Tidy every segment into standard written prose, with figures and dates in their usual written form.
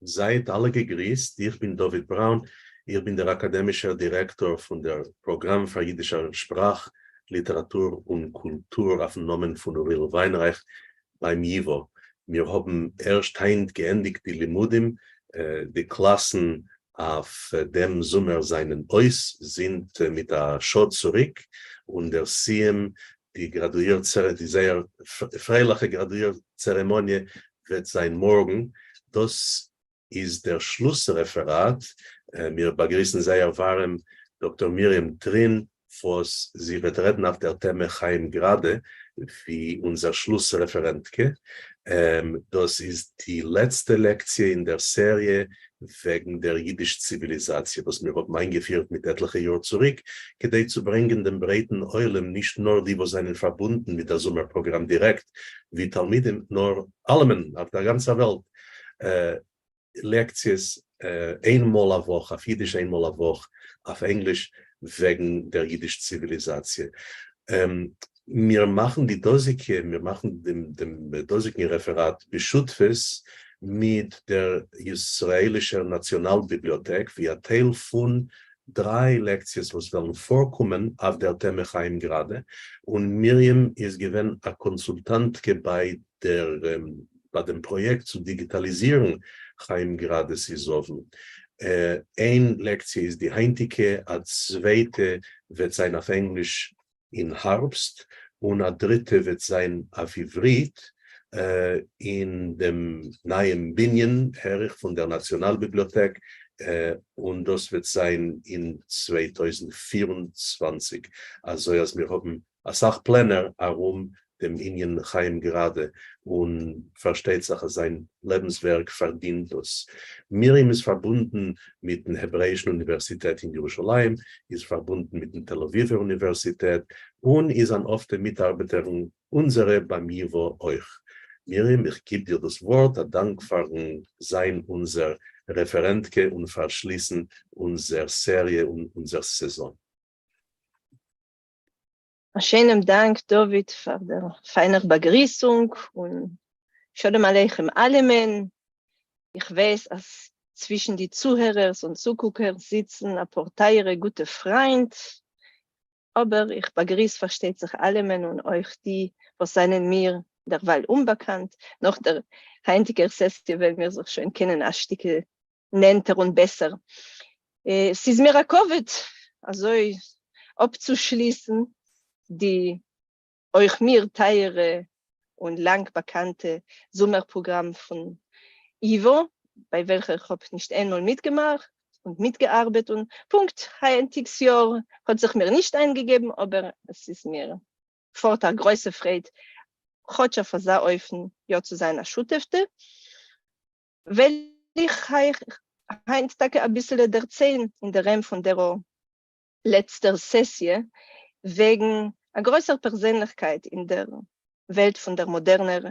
זייט אלע געגריסט, איך בין דוד בראון, איך בין דער אקאדעמישער דירעקטאר פון דער פראגראם פאר יידישער שפראך, ליטעראטור און קולטור אויפן נאמען פון אוריאל וויינרייך ביים ייוואו. מיר האבן ערשט היינט געענדיגט די לימודים, די קלאסן אויף דעם זומער זענען אויס זינט מיט א שעה צוריק, און דער סיום די גראדואיר די זייער פרייליכע גראדואיר צערעמאניע וועט זיין מארגן, דאס איז דער שלוס רעפעראט, מיר באגריסן זייער ווארעם דאקטאר מרים טרין וואס זי וועט רעדן אויף דער טעמע חיים גראדע ווי אונזער שלוס רעפערענטקע, דאס איז די לעצטע לעקציע אין דער סעריע וועגן דער יידיש ציוויליזאציע וואס מיר האבן איינגעפירט מיט עטליכע יאר צוריק כדי צו ברענגען דעם ברייטן עולם, נישט נאר די וואס זענען פארבונדן מיט דער זומער פראגראם דירעקט ווי תלמידים, נאר אלעמען אויף דער גאנצער וועלט, לעקציעס איין מאל א וואך אויף יידיש איין מאל א וואך אויף ענגליש וועגן דער יידיש ציוויליזאציע. מיר מאכן די דאזיקע, מיר מאכן דעם דאזיקן רעפעראט בשותפות מיט דער ישראלישער נאציאנאל-ביבליאטעק ווי א טייל פון דריי לעקציעס וואס וועלן פארקומען אויף דער טעמע חיים גראדע, און מרים איז געווען א קאנסולטאנטקע ביי דער ביי דעם פראיעקט צו דיגיטאליזירן חיים גראדע'ס איזאוון. איין לעקציע איז די היינטיגע, א צווייטע וועט זיין אויף ענגליש אין הארבסט, און א דריטע וועט זיין אויף עברית אין דעם נייעם בנין, הער איך, פון דער נאציאנאל-ביבליאטעק, און דאס וועט זיין אין 2024, אזוי אז מיר האבן אסאך פלענער ארום דעם ענין חיים גראדע, און פארשטייט זיך אז זיין לעבנס ווערק פארדינט דאס. מרים איז פארבונדן מיטן העברעאישן אוניווערסיטעט אין ירושלים, איז פארבונדן מיטן תל אביב'ער אוניווערסיטעט, און איז אן אפטע מיטארבעטערין אונזערע ביים ייוואו אויך. מרים, איך גיב דיר דאס ווארט, א דאנק פארן זיין אונזער רעפערענטקע און פארשליסן אונזער סעריע און אונזער סעזאן. א שיינעם דאנק דוד פאר דער פיינער באגריסונג און שלום עליכם אלעמען, איך ווייס אז צווישן די צוהערערס און צוקוקערס זיצן אפאר טייערע גוטע פריינט, אבער איך באגריס פארשטייט זיך אלעמען און אויך די וואס זענען מיר דערווייל אומבאקאנט, נאך דער היינטיגער סעסיע וועלן מיר זיך שוין קענען א שטיקל נענטער און בעסער. ס'איז מיר א כבוד אזוי אפצושליסן די אויך מיר טייערע און לאנג באקאנטע זומער פראגראם פון ייוואו, ביי וועלכער איך האב נישט איינמאל מיטגעמאכט און מיטגעארבעט, און פונקט היינטיגס יאר האט זיך מיר נישט איינגעגעבן, אבער עס איז מיר פארט א גרויסע פרייד כאטש אויף אזא אופן יא צו זיין א שותפ'טע. וועל איך אייך היינט טאקע אביסעלע דערציילן אין די רעם פון דער לעצטער סעסיע וועגן א גרויסער פערזענליכקייט אין דער וועלט פון דער מאדערנער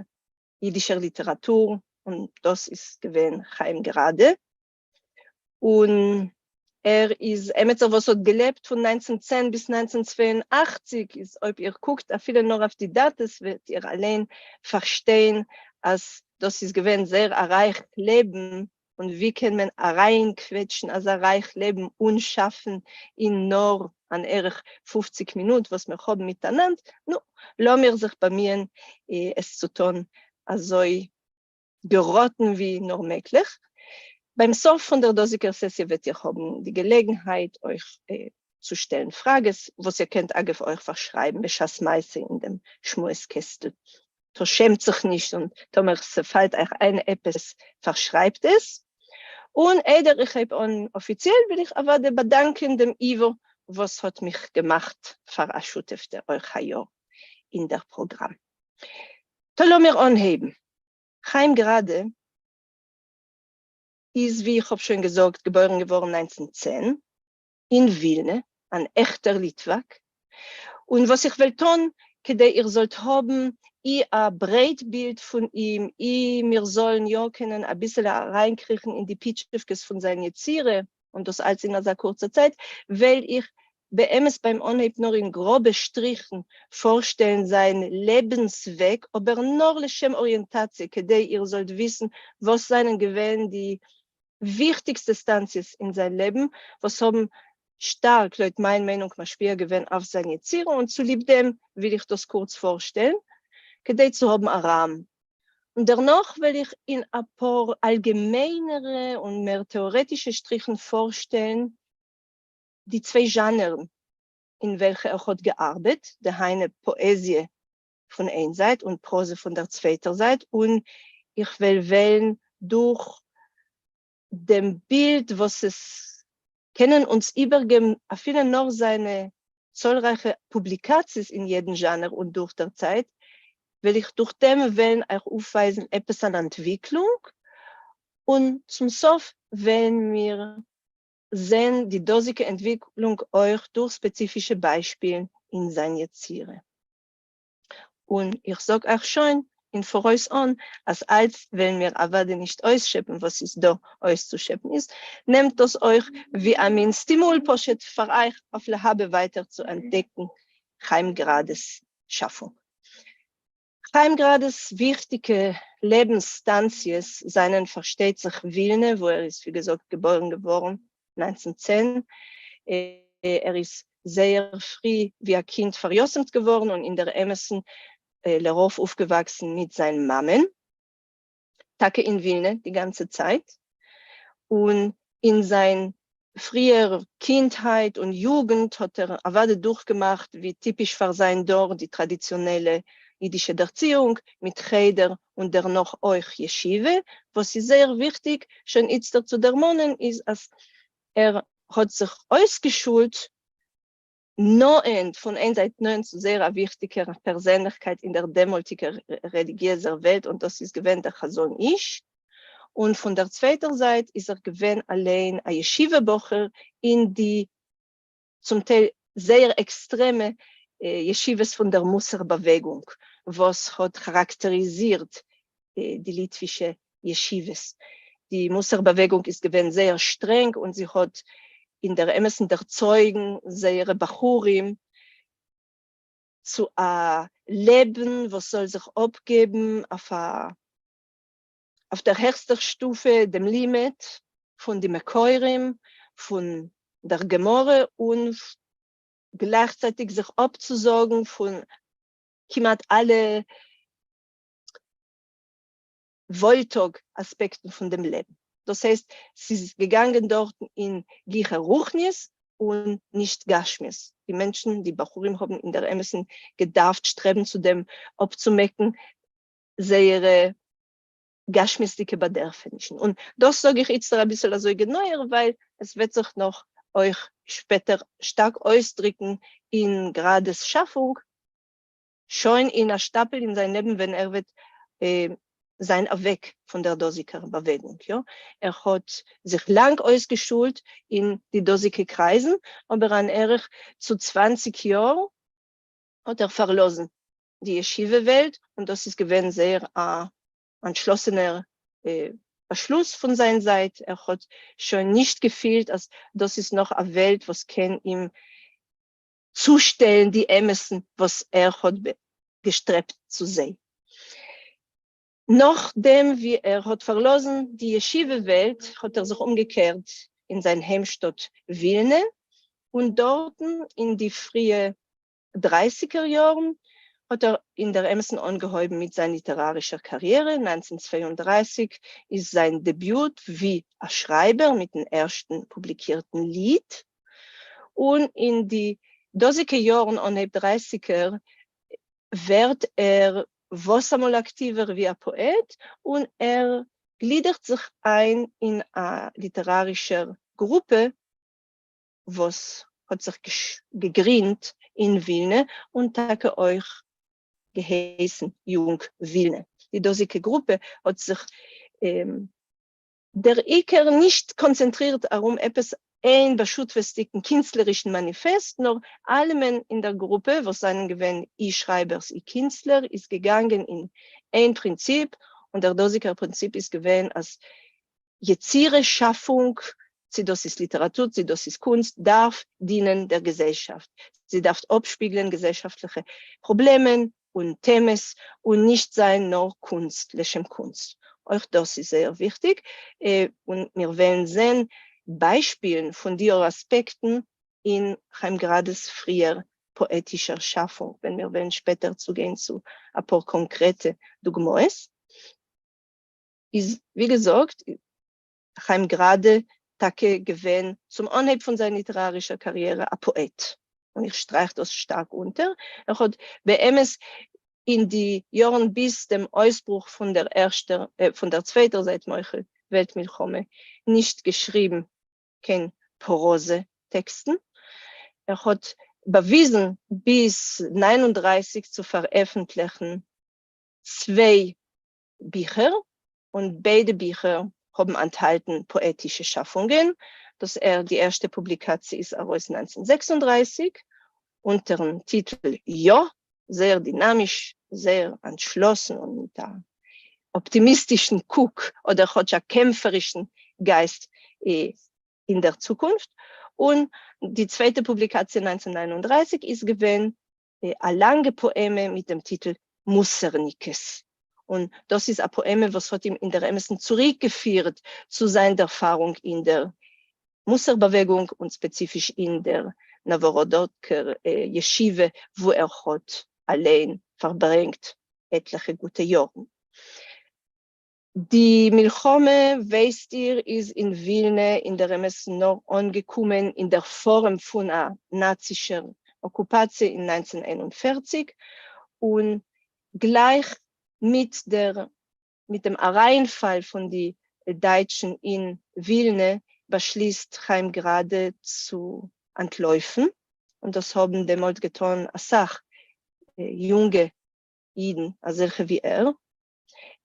יידישער ליטעראטור, און דאס איז געווען חיים גראדע. און ער איז עמיצער וואס האט געלעבט פון 1910 ביז 1982, איז אויב איר קוקט אפילו נאר אויף די דאטעס וועט איר אליין פארשטיין אז דאס איז געווען זייער א רייך לעבן, און ווי קען מען אריינקוועטשן אזא רייך לעבן און שאפן אין נאר אן ערך 50 מינוט וואס מיר האבן מיטאנאנד, נו, לאמיר זיך באמיען עס צו טון אזוי געראטן ווי נאר מעגליך. ביים סוף פון דער דאזיגער סעסיע וועט איר האבן די געלעגנהייט אויך צו שטעלן פראגעס, וואס איר קענט אגב אויך פארשרייבן בשעת מעשה אין דעם שמועס קעסטל. טא שעמט זיך נישט און טאמער ס'פאלט אייך איין עפעס פארשרייבט עס. און איידער איך הייב אן אפיציעל וויל איך אוודאי באדאנקען דעם ייוואו וואס האט מיך געמאכט פאר א שותפ'טע אויך היי יאר אין דער פראגראם. טא לאמיר אנהייבן. חיים גראדע איז ווי איך האב שוין געזאגט געבוירן געווארן 1910 אין ווילנע, אן עכטער ליטוואק, און וואס איך וועל טון כדי איר זאלט האבן אי א ברייט בילד פון אים, אי מיר זאלן יא קענען אביסעלע אריינקריכן אין די פיטשעווקעס פון זיין יצירה, און דאס אלץ אין אזא קורצע צייט, וועל איך באמת ביים אנהייב נאר אין גראבע שטריכן פארשטעלן זיין לעבנס-וועג, אבער נאר לשם אריענטאציע, כדי איר זאלט וויסן וואס זענען געווען די. וויכטיגסטע סטאנציעס אין זיין לעבן, וואס האבן שטארק, לויט מיין מיינונג, משפיע געווען אויף זיין יצירה, און צוליב דעם וויל איך דאס קורץ פארשטעלן, כדי צו האבן א ראם. און דערנאך וועל איך אין אפאר אלגעמיינערע און מער טעארעטישע שטריכן פארשטעלן די צוויי זשאנערן אין וועלכע ער האט געארבעט, דהיינו פאעזיע פון איין זייט און פראזע פון דער צווייטער זייט, און איך וועל וועלן דורך דעם בילד וואס עס קענען אונז איבערגעבן אפילו נאר זיינע צאלרייכע פובליקאציעס אין יעדן זשאנער און דורך דער צייט, וועל איך דורך דעם וועלן אייך אויפווייזן עפעס אן אנטוויקלונג, און צום סוף וועלן מיר זען די דאזיגע אנטוויקלונג אויך דורך ספעציפישע ביישפילן אין זיין יצירה. און איך זאג אייך שוין אין פאראויס אן אז אלץ וועלן מיר אוודאי נישט אויסשעפן וואס איז דא אויסצושעפן איז נעמט דאס אויך ווי א מין סטימול פשוט פאר אייך אויף להבא ווייטער צו אנטדעקן חיים גראדע'ס שאפונג. חיים גראדע'ס וויכטיגע לעבנס סטאנציעס זענען פארשטייט זיך ווילנע וואו ער איז ווי געזאגט געבוירן געווארן 1910, ער איז זייער פרי ווי א קינד פאריתומט געווארן און אין דער אמת'ן לרוב אויפגעוואקסן מיט זיין מאמען, טאקע אין ווילנע די גאנצע צייט, און אין זיין פריער קינדהייט און יוגנט האט ער אוודאי דורכגעמאכט ווי טיפיש פאר זיין דור די טראדיציאנעלע אידישע דערציאונג מיט חדר און דערנאך אויך ישיבה, וואס איז זייער וויכטיג שוין איצטער צו דערמאנען איז אז ער האט זיך אויסגעשולט נאענט, פון איין זייט נאענט צו זייער א וויכטיגער פערזענליכקייט אין דער דעמאלטיגער רעליגיעזער וועלט און דאס איז געווען דער חזון איש, און פון דער צווייטער זייט איז ער געווען אליין א ישיבה בחור אין די צום טייל זייער עקסטרעמע ישיבות פון דער מוסר באוועגונג וואס האט כאראקטעריזירט די ליטווישע ישיבות. די מוסר באוועגונג איז געווען זייער שטרענג און זי האט אין דער אמת'ן דערצויגן זייערע בחורים צו א לעבן וואס זאל זיך אפגעבן אויף א אויף דער העכסטער שטופע דעם לימוד פון די מקורים פון דער גמרא און גלייכצייטיג זיך אפצוזאגן פון כמעט אלע וואוילטאג אספעקטן פון דעם לעבן. דאס הייסט, ס'איז געגאנגען דארטן אין גיכער רוחניות און נישט גשמיות. די מענטשן, די בחורים האבן אין דער אמת'ן געדארפט שטרעבן צו דעם אפצומעקן זייערע גשמיות'דיגע באדערפענישן. און דאס זאג איך איצטער אביסל אזוי גענויער ווייל עס וועט זיך נאך אויך שפעטער שטארק אויסדריקן אין גראדע'ס שאפונג, שוין אין א שטאפל אין זיין לעבן ווען ער וועט זיין אוועק פון דער דאזיקער באוועגונג. יא, ער האט זיך לאנג אויסגעשולט אין די דאזיקע קרייזן, אבער אן ערך צו 20 יאר האט ער פארלאזן די ישיבה וועלט, און דאס איז געווען זייער א אנטשלאסענער באשלוס פון זיין זייט, ער האט שוין נישט געפילט אז דאס איז נאך א וועלט וואס קען אים צושטעלן די אמת'ן וואס ער האט געשטרעבט צו זיי. נאכדעם ווי ער האט פארלאזן די ישיבה וועלט האט ער זיך אומגעקערט אין זיין היימשטאט ווילנע, און דארטן אין די פריע דרייסיגער יארן האט ער אין דער אמת'ן אנגעהויבן מיט זיין ליטערארישער קאריערע, 1932 איז זיין דעביוט ווי א שרייבער מיטן ערשטן פובליקירטן ליד, און אין די דאזיגע יארן אנהייב דרייסיגער ווערט ער וואס אמאל אקטיווער ווי א פאעט, און ער גלידערט זיך איין אין א ליטערארישער גרופע וואס האט זיך געגרינדט אין ווילנע און טאקע אויך געהייסן יונג ווילנע. די דאזיגע גרופע האט זיך דער עיקר נישט קאנצענטרירט ארום עפעס איין בשותפות'דיגן קינסטלערישן מאניפעסט, נאר אלעמען אין דער גרופע, וואס זענען געווען אי שרייבערס אי קינסטלער, איז געגאנגען אין איין פרינציפ, און דער דאזיגער פרינציפ איז געווען אז יצירה, שאפונג, צי דאס איז ליטעראטור צי דאס איז קונסט, דארף דינען דער געזעלשאפט. זי דארף אפשפיגלען געזעלשאפטליכע פראבלעמען און טעמעס, און נישט זיין נאר קונסט לשם קונסט. אויך דאס איז זייער וויכטיג, און מיר וועלן זען ביישפילן פון די אספעקטן אין חיים גראדע'ס פריער פאעטישער שאפונג, ווען מיר וועלן שפעטער צוגיין צו אפאר קאנקרעטע דוגמאות. איז ווי געזאגט, חיים גראדע טאקע געווען צום אנהייב פון זיין ליטערארישער קאריערע א פאעט, און איך שטרייך דאס שטארק אונטער, ער האט באמת אין די יארן ביז דעם אויסברוך פון דער ערשטער, פון דער צווייטער זייט מוחל וועלט מלחמה נישט געשריבן קיין פראזע טעקסטן, ער האט באוויזן ביז 39 צו פארעפנטליכן צוויי ביכער, און ביידע ביכער האבן אנטהאלטן פאעטישע שאפונגען, דאס ער די ערשטע פובליקאציע איז ארויס 1936 אונטערן טיטל יא, זייער דינאמיש, זייער אנטשלאסן און מיט א אפטימיסטישן קוק אדער כאטש א קעמפערישן גייסט אין דער צוקונפט, און די צווייטע פובליקאציע 1939 איז געווען א לאנגע פאעמע מיט דעם טיטל מוסרניקעס, און דאס איז א פאעמע וואס האט אים אין דער אמת'ן צוריקגעפירט צו זיין דערפארונג אין דער מוסר באוועגונג און ספעציפיש אין דער נאוואראדאקער ישיבה וואו ער האט אליין פארברענגט עטליכע גוטע יארן. די מלחמה, ווייסט איר, איז אין ווילנע אין דער אמת נאר אנגעקומען אין דער פארעם פון א נאצישער אקופאציע אין 1941, און גלייך מיט דער מיט דעם אריינפאל פון די דייטשן אין ווילנע באשליסט חיים גראדע צו אנטלויפן, און דאס האבן דעמאלט געטאן אסאך יונגע אידן אזעלכע ווי ער.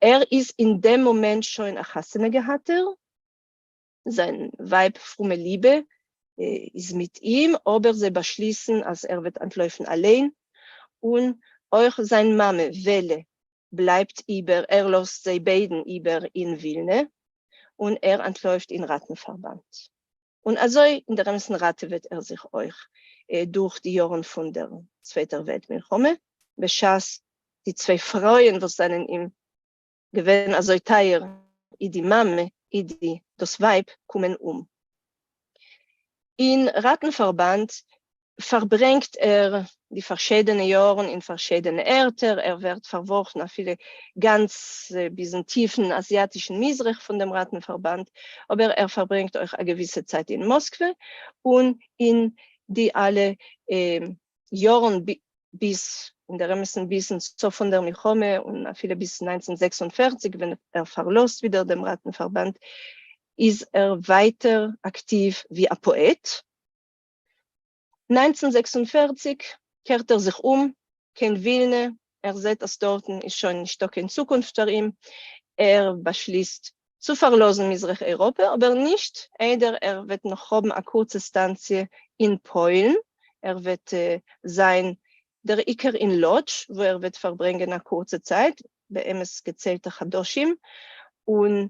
ער איז אין דעם מאמענט שוין א חתונה געהאטער, זיין ווייב פרומע ליבע איז מיט אים, אבער זיי באשליסן אז ער וועט אנטלויפן אליין, און אויך זיין מאמע וועלע בלייבט איבער, ער לאזט זיי ביידן איבער אין ווילנע, און ער אנטלויפט אין ראטן-פארבאנד. און אזוי אין דער אמת'ן ראטעוועט ער זיך אויך דורך די יארן פון דער צווייטער וועלט מלחמה, בשעת די צוויי פרויען וואס זענען אים געווען אזוי טייער, אי די מאמע אי די דאס ווייב, קומען אום. אין ראטן-פארבאנד פארברענגט ער די פארשידענע יארן אין פארשידענע ערטער, ער ווערט פארווארפן אפילו גאנץ ביזן טיפן אזיאטישן מזרח פון דעם ראטן-פארבאנד, אבער ער פארברענגט אויך א געוויסע צייט אין מאסקווע, און אין די אלע יארן ביז אין דער אמת'ן ביזן סוף פון דער מלחמה און אפילו ביז 1946 ווען ער פארלאזט ווידער דעם ראטן-פארבאנד, איז ער ווייטער אקטיוו ווי א פאעט. 1946 קערט ער זיך אום קיין ווילנע, ער זעט אז דארטן איז שוין נישטא קיין צוקונפט פאר אים, ער באשליסט צו פארלאזן מזרח אייראפע, אבער נישט איידער ער וועט נאך האבן א קורצע סטאנציע אין פוילן, ער וועט זיין דער עיקר אין לאדזש וואו ער וועט פארברענגען א קורצע צייט, באמת געציילטע חדשים, און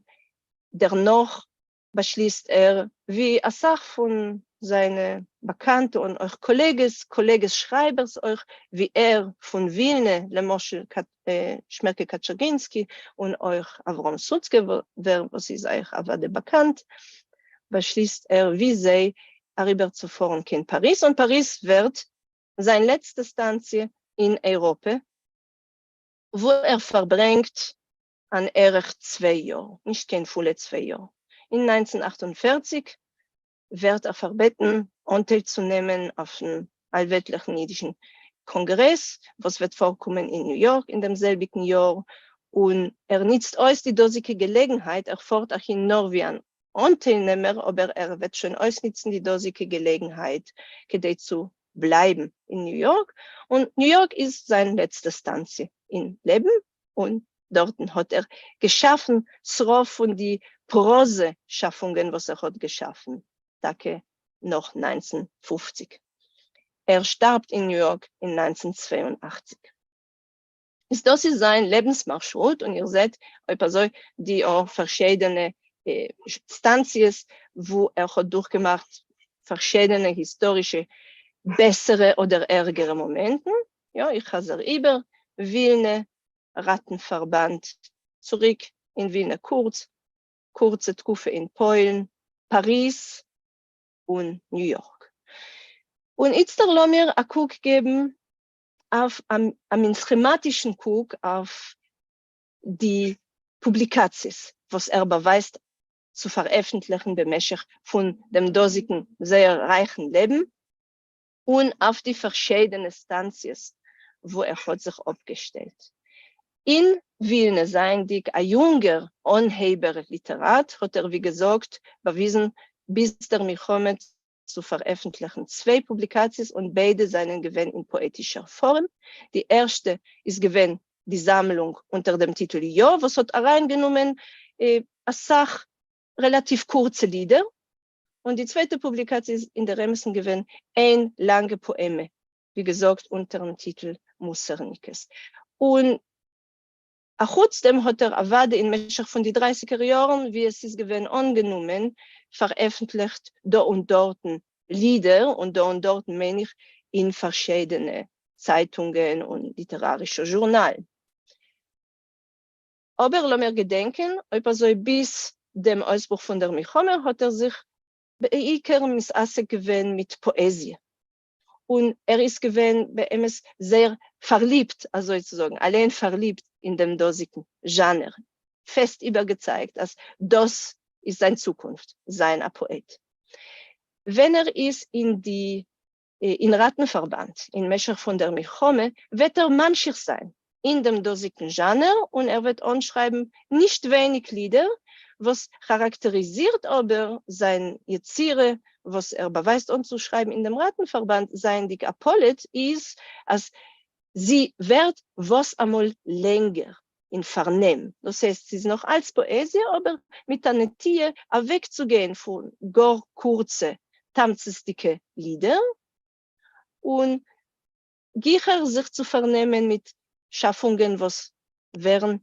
דערנאך באשליסט ער, ווי אסאך פון זיינע באקאנטע און אויך קאלעגעס, קאלעגעס שרייבערס אויך, ווי ער פון ווילנע, למשל שמערקע קאטשערגינסקי און אויך אברהם סוצקעווער, וואס איז אייך אוודאי באקאנט, באשליסט ער ווי זיי אריבערצופארן קיין פאריז, און פאריז ווערט זיין לעצטע סטאנציע אין אייראפע, וואו ער פארברענגט אן ערך 2 יאר, נישט קיין פולע 2 יאר. אין 1948 ווערט ער פארבעטן אנטייל צו נעמען אויפן אלוועלטליכן אידישן קאנגרעס, וואס וועט פארקומען אין ניו יארק אין דעם זעלביגן יאר, און ער ניצט אויס די דאזיגע געלעגנהייט, ער פארט אהין נאר ווי אן אנטיילנעמער, אבער ער וועט שוין אויסניצן די דאזיגע געלעגנהייט כדי צו בלייבן אין ניו יארק, און ניו יארק איז זיין לעצטע סטאנציע אין לעבן, און דארטן האט ער געשאפן ס'רוב פון די פראזע שאפונגען וואס ער האט געשאפן טאקע נאך 1950. ער שטארבט אין ניו יארק אין 1982. איז דאס איז זיין לעבנס מארשרוט, און איר זעט אויב אזוי די פארשידענע סטאנציעס וואו ער האט דורכגעמאכט פארשידענע היסטארישע בעסערע אדער ערגערע מאמענטן. יא, איך חזר איבער, ווילנע, ראטן-פארבאנד, צוריק. אין ווילנע קורץ, קורצע תקופה אין פוילן, פאריז און ניו יארק. און איצטער לאמיר א קוק געבן אויף א מין סכעמאטישן קוק אויף די פובליקאציעס וואס ער באווייזט צו פארעפנטליכן במשך פון דעם דאזיגן זייער רייכן לעבן, און אויף די פארשיידענע סטאנציעס וואו ער האט זיך אפגעשטעלט. אין ווילנע זייענדיג א יונגער אנהייבער ליטעראט האט ער ווי געזאגט באוויזן ביז דער מלחמה צו פארעפנטליכן צוויי פובליקאציעס און ביידע זענען געווען אין פאעטישער פארעם. די ערשטע איז געווען די זאמלונג אונטער דעם טיטל יא וואס האט אריינגענומען אסאך רעלאטיוו קורצע לידער, און די צווייטע פובליקאציע איז אין דער אמת'ן געווען איין לאנגע פאעמע, ווי געזאגט אונטערן טיטל מוסרניקעס. און אחוץ דעם האט ער אוודאי אין משך פון די דרייסיגער יארן, ווי עס איז געווען אנגענומען, פארעפנטליכט דא און דארטן לידער, און דא און דארטן מיין איך אין פארשיידענע צייטונגען און ליטערארישע זשורנאלן. אבער לאמיר געדענקען, אויב אזוי ביז דעם אויסברוך פון דער מלחמה האט ער זיך בעיקר מתעסק געווען מיט פאעזיע, און ער איז געווען באמת זייער פארליבט, אזוי צו זאגן, אליין פארליבט אין דעם דאזיגן זשאנער, פעסט איבערגעצייגט אז דאס איז זיין צוקונפט, זיין א פאעט. ווען ער איז אין די אין ראטן-פארבאנד אין משך פון דער מלחמה, וועט ער ממשיך זיין אין דעם דאזיקן זשאנער און ער וועט אנשרייבן נישט ווייניג לידער, וואס כאראקטעריזירט אבער זיין יצירה וואס ער באווייזט אנצושרייבן אין דעם ראטן-פארבאנד זייענדיג א פליט איז אז זי ווערט וואס אמאל לענגער אין פארנעם, דאס הייסט ס'איז נאך אלץ פאעזיע אבער מיט א נטיה אוועקצוגיין פון גאר קורצע תמצית'דיגע לידער און גיכער זיך צו פארנעמען מיט שאפונגען וואס ווערן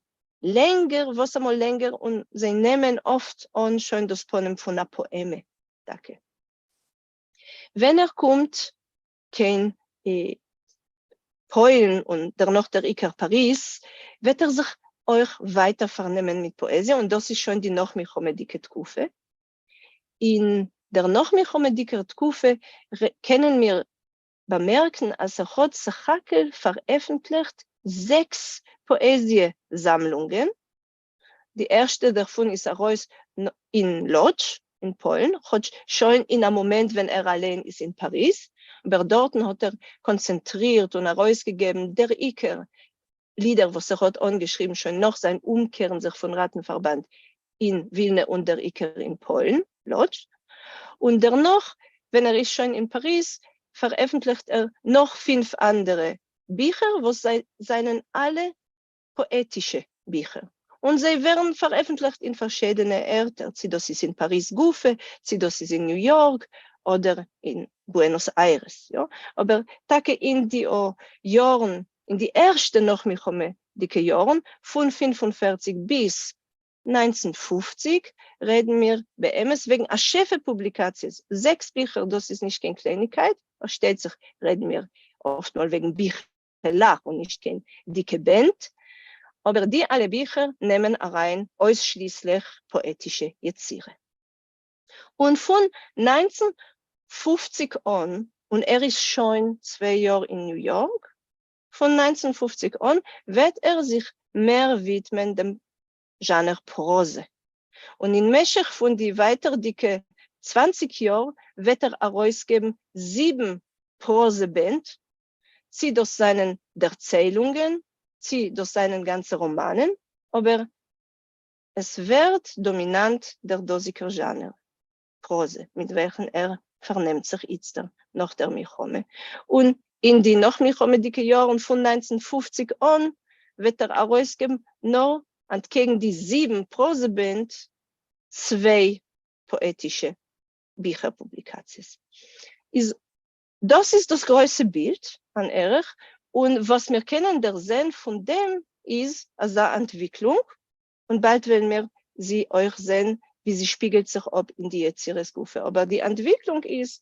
לענגער וואס אמאל לענגער און זיי נעמען אפט אן שוין דאס פנים פון א פאעמע טאקע. ווען ער קומט קיין פוילן און דערנאך דער עיקר פאריז, וועט ער זיך אויך ווייטער פארנעמען מיט פאעזיע און דאס איז שוין די נאך-מלחמה'דיגע תקופה. אין דער נאך-מלחמה'דיגער תקופה קענען מיר באמערקן אז ער האט סך הכל פארעפנטליכט זעקס פאעזיע זאמלונגען, די ערשטע דערפון איז ארויס אין לאדזש אין פוילן, כאטש שוין אין א מאמענט ווען ער אליין איז אין פאריז, אבער דארטן האט ער קאנצענטרירט און ארויסגעגעבן דער עיקר לידער וואס ער האט אנגעשריבן שוין נאך זיין אומקערן זיך פון ראטן-פארבאנד אין ווילנע און דער עיקר אין פוילן, לאדזש, און דערנאך ווען ער איז שוין אין פאריז פארעפנטליכט ער נאך פינף אנדערע ביכער וואס זענען אלע פאעטישע ביכער, און זיי ווערן פארעפנטליכט אין פארשידענע ערטער, צי דאס איז אין פאריז גופא, צי דאס איז אין ניו יארק, אדער אין בוענאס איירעס, יא, אבער טאקע אין די יארן, אין די ערשטע נאך-מלחמה'דיגע יארן, פון 45 ביז 1950, רעדן מיר באמת וועגן א שפע פובליקאציעס, זעקס ביכער, דאס איז נישט קיין קלייניגקייט, פארשטייט זיך רעדן מיר אפטמאל וועגן ביכלעך און נישט קיין דיקע בענד, אבער די אלע ביכער נעמען אריין אויסשליסליך פאעטישע יצירה. און פון 1950 אן, און ער איז שוין צוויי יאר אין ניו יארק, פון 1950 אן וועט ער זיך מער ווידמען דעם זשאנער פראזע, און אין משך פון די ווייטערדיגע 20 יאר וועט ער ארויסגעבן זיבן פראזע בענד, צי דאס זענען דערציילונגען, צי דאס זענען גאנצע ראמאנען, אבער עס ווערט דאמינאנט דער דאזיגער זשאנער, פראזע, מיט וועלכן ער פארנעמט זיך איצטער נאך דער מלחמה, און אין די נאך-מלחמה'דיגע יארן פון 1950 אן וועט ער ארויסגעבן נאר אנטקעגן די זיבן פראזע בענד צוויי פאעטישע ביכער פובליקאציעס. איז דאס איז דאס גרויסע בילד אן ערך, און וואס מיר קענען דערזען פון דעם איז אזא אנטוויקלונג, און באלד וועלן מיר זי אויך זען ווי זי שפיגלט זיך אפ אין די יצירות גופא, אבער די אנטוויקלונג איז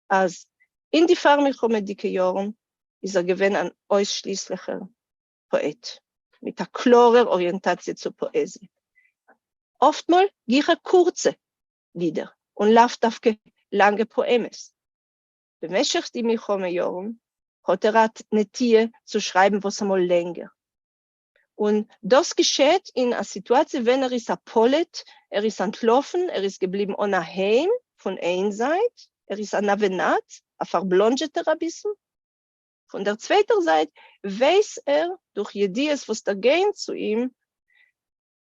אז אין די פאר-מלחמה'דיגע יארן איז ער געווען אן אויסשליסליכער פאעט, מיט א קלארער אריענטאציע צו פאעזיע. אָפֿטמאָל גיכער קורצע לידער און לאו-דווקא לאַנגע פּאָעמעס. במשך די מלחמה-יאָרן האָט ער אַ נטיה צו שרײַבן וואָס אַמאָל לענגער. און דאָס געשעט אין אַ סיטואַציע ווען ער איז אַ פּליט, ער איז אַנטלאָפֿן, ער איז געבליבן אָן אַ היים פֿון איין זײַט, ער איז אַ נע-ונד, אַ פֿאַרבלאָנדזשעטער אַ ביסל. פֿון דער צווייטער זײַט ווייס ער דורך ידיעות וואָס דערגייען צו אים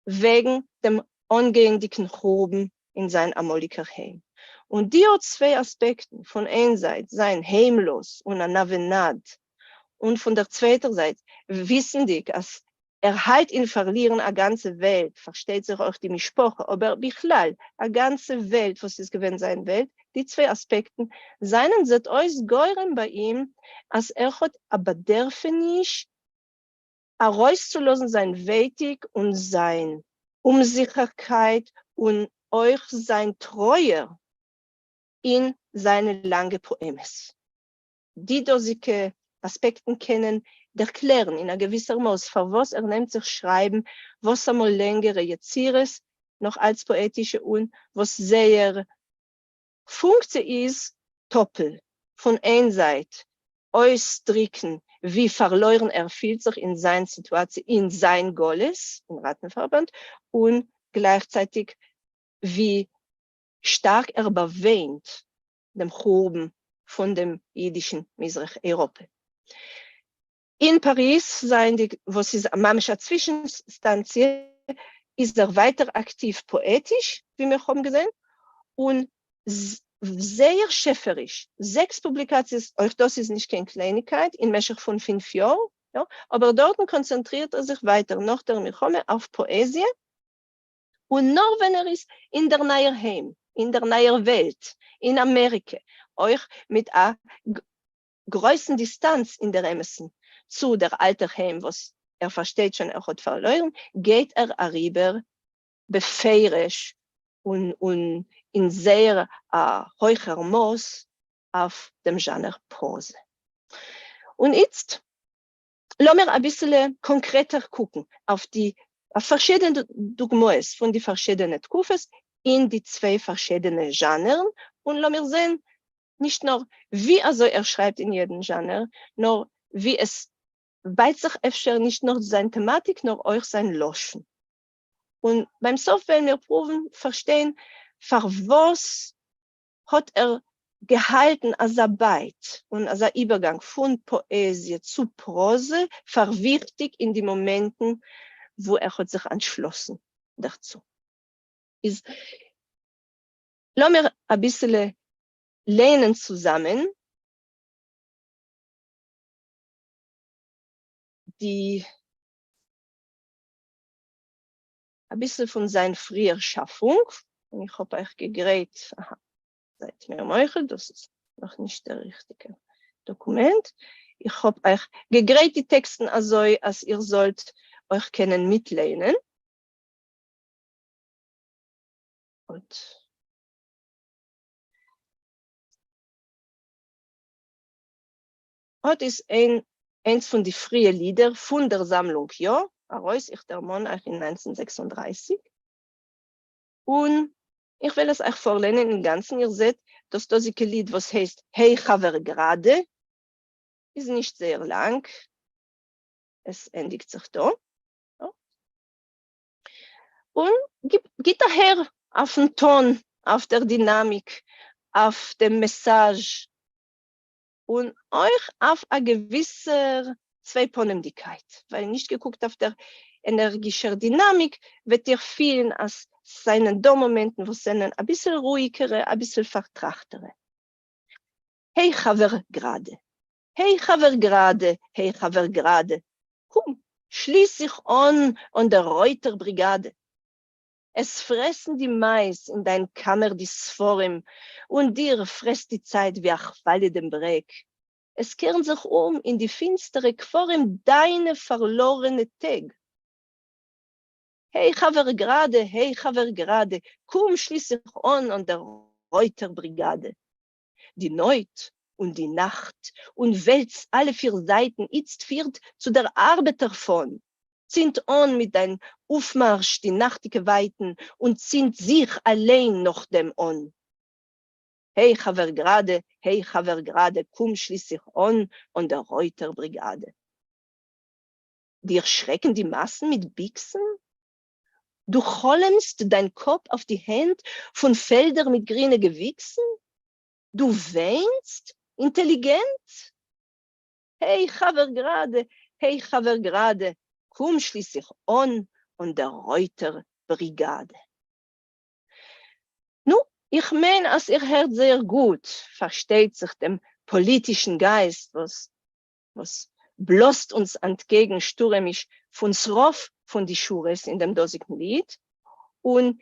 וועגן דעם אנגייענדיגן חורבן אין זיין אמאליגער היים. און די אט צוויי אספעקטן, פון איין זייט זיין היימלאז און א נע-ונד, און פון דער צווייטער זייט וויסנדיג אז ער האלט אין פארלירן א גאנצע וועלט, פארשטייט זיך אויך די משפחה, אבער בכלל א גאנצע וועלט וואס איז געווען זיין וועלט, די צוויי אספעקטן זענען זעט אויס גורם ביי אים אז ער האט א באדערפעניש ארויסצולאזן זיין ווייטיג און זיין אומזיכערקייט און אויך זיין טרויער אין זיינע לאנגע פאעמעס. די דאזיגע אספעקטן קענען דערקלערן אין א געוויסער מאס פארוואס ער נעמט זיך שרייבן וואסאמאל לענגערע יצירות נאך אלץ פאעטישע און וואס זייער פונקציע איז טאפל, פון איין זייט אויסדריקן ווי פארלוירן ער פילט זיך אין זיין סיטואציע אין זיין גלות אין ראטנפארבאנד, און גלייכצייטיג ווי שטארק ער באוויינט דעם חורבן פון דעם אידישן מזרח אייראפע. אין פאריז זייענדיג וואס איז ממש א צווישן סטאנציע איז ער ווייטער אקטיוו פאעטיש ווי מיר האבן געזען, און זייער שעפעריש, זעקס פובליקאציעס, אויך דאס איז נישט קיין קלייניגקייט אין משך פון פינף יאר, יא, אבער דארטן קאנצענטרירט ער זיך ווייטער נאך דער מלחמה אויף פאעזיע, און נאר ווען ער איז אין דער נייער היים, אין דער נייער וועלט, אין אמעריקע, אויך מיט א גרויסן דיסטאנץ אין דער אמת'ן צו דער אלטער היים וואס ער פארשטייט שוין ער האט פארלוירן, גייט ער אריבער בפירוש און און אין זייער א הויכער מאס אויף דעם זשאנער פראזע. און איצט לאמיר אביסעלע קאנקרעטער קוקן אויף די אויף פארשידענע דוגמאות פון די פארשידענע תקופות אין די צוויי פארשידענע זשאנערן, און לאמיר זען נישט נאר ווי אזוי ער שרייבט אין יעדן זשאנער, נאר ווי עס בייט זיך אפשר נישט נאר זיין טעמאטיק נאר אויך זיין לשון. און ביים סוף וועלן מיר פרואוון פארשטיין פארוואס האט ער געהאלטן אזא בייט און אזא איבערגאנג פון פאעזיע צו פראזע פאר וויכטיג אין די מאמענטן וואו ער האט זיך אנטשלאסן דערצו. איז לאמיר אביסעלע לערנען צוזאמען די אביסל פון זיין פריער שאפונג, און איך האב אייך געגרייט, אהא, זייט מיר מוחל, דאס איז נאך נישט דער ריכטיגער דאקומענט, איך האב אייך געגרייט די טעקסטן אזוי אז איר זאלט אויך קענען מיטלייענען. אט אט איז איינס פון די פריע לידער פון דער זאמלונג יא, ארויס, איך דערמאן אייך אין 1936, און איך וועל עס אייך פארליינען אינגאנצן, איר זעט דאס דאזיגע ליד וואס הייסט היי חבר גראדע, איז נישט זייער לאנג, עס ענדיגט זיך דא. און גיט אהער אויפן טאן, אויף דער דינאמיק, אויף דעם מעסאזש, און אויך אויף א געוויסער צוויי-פנימדיקייט, ווייל נישט געקוקט אויף דער ענערגישער דינאמיק, וועט איר פילן אז ס'זענען דא מאמענטן וואס זענען אביסל רואיגערע, אביסל פארטראכטערע. היי חבר גראדע. היי חבר גראדע, היי חבר גראדע, קום, שליס זיך אן אן דער רויטער בריגאדע. עס פרעסן די מייז אין דיין קאמער די ספרים, און דיר פרעסט די צייט ווי א כוואליע דעם ברעג. עס קערן זיך אום אין די פינסטערע קברים דיינע פארלארענע טעג. היי חבר גראדע, היי חבר גראדע, קום שליס זיך אן אן דער רויטער בריגאדע. די נויט און די נאַכט און וועלטס אַלע פיר זייטן איצט פירט צו דער אַרבעטער-פאָן, צינד אָן מיט דײַן אויפֿמאַרש די נאַכטיקע ווײַטן און צינד זיך אַליין נאָך דעם אָן. העי, חבֿר גראַדע, העי, חבֿר גראַדע, קום שליס זיך אָן אָן דער רויטער בריגאַדע. דיר שרעקן די מאַסן מיט ביקסן? דו חלומסט דײַן קאָפּ אויף די הענט פֿון פֿעלדער מיט גרינע געוויקסן? דו וויינסט, אינטעליגענט? העי, חבֿר גראַדע, העי, חבֿר גראַדע, קום שליס זיך אָן אָן דער רויטער בריגאַדע. נו, איך מיין אַז איר הערט זייער גוט, פֿאַרשטייט זיך, דעם פּאָליטישן גײַסט, וואָס וואָס בלאָזט אונדז אַנטקעגן שטורעמיש פֿון ס'רובֿ פֿון די שורות אין דעם דאָזיקן ליד, און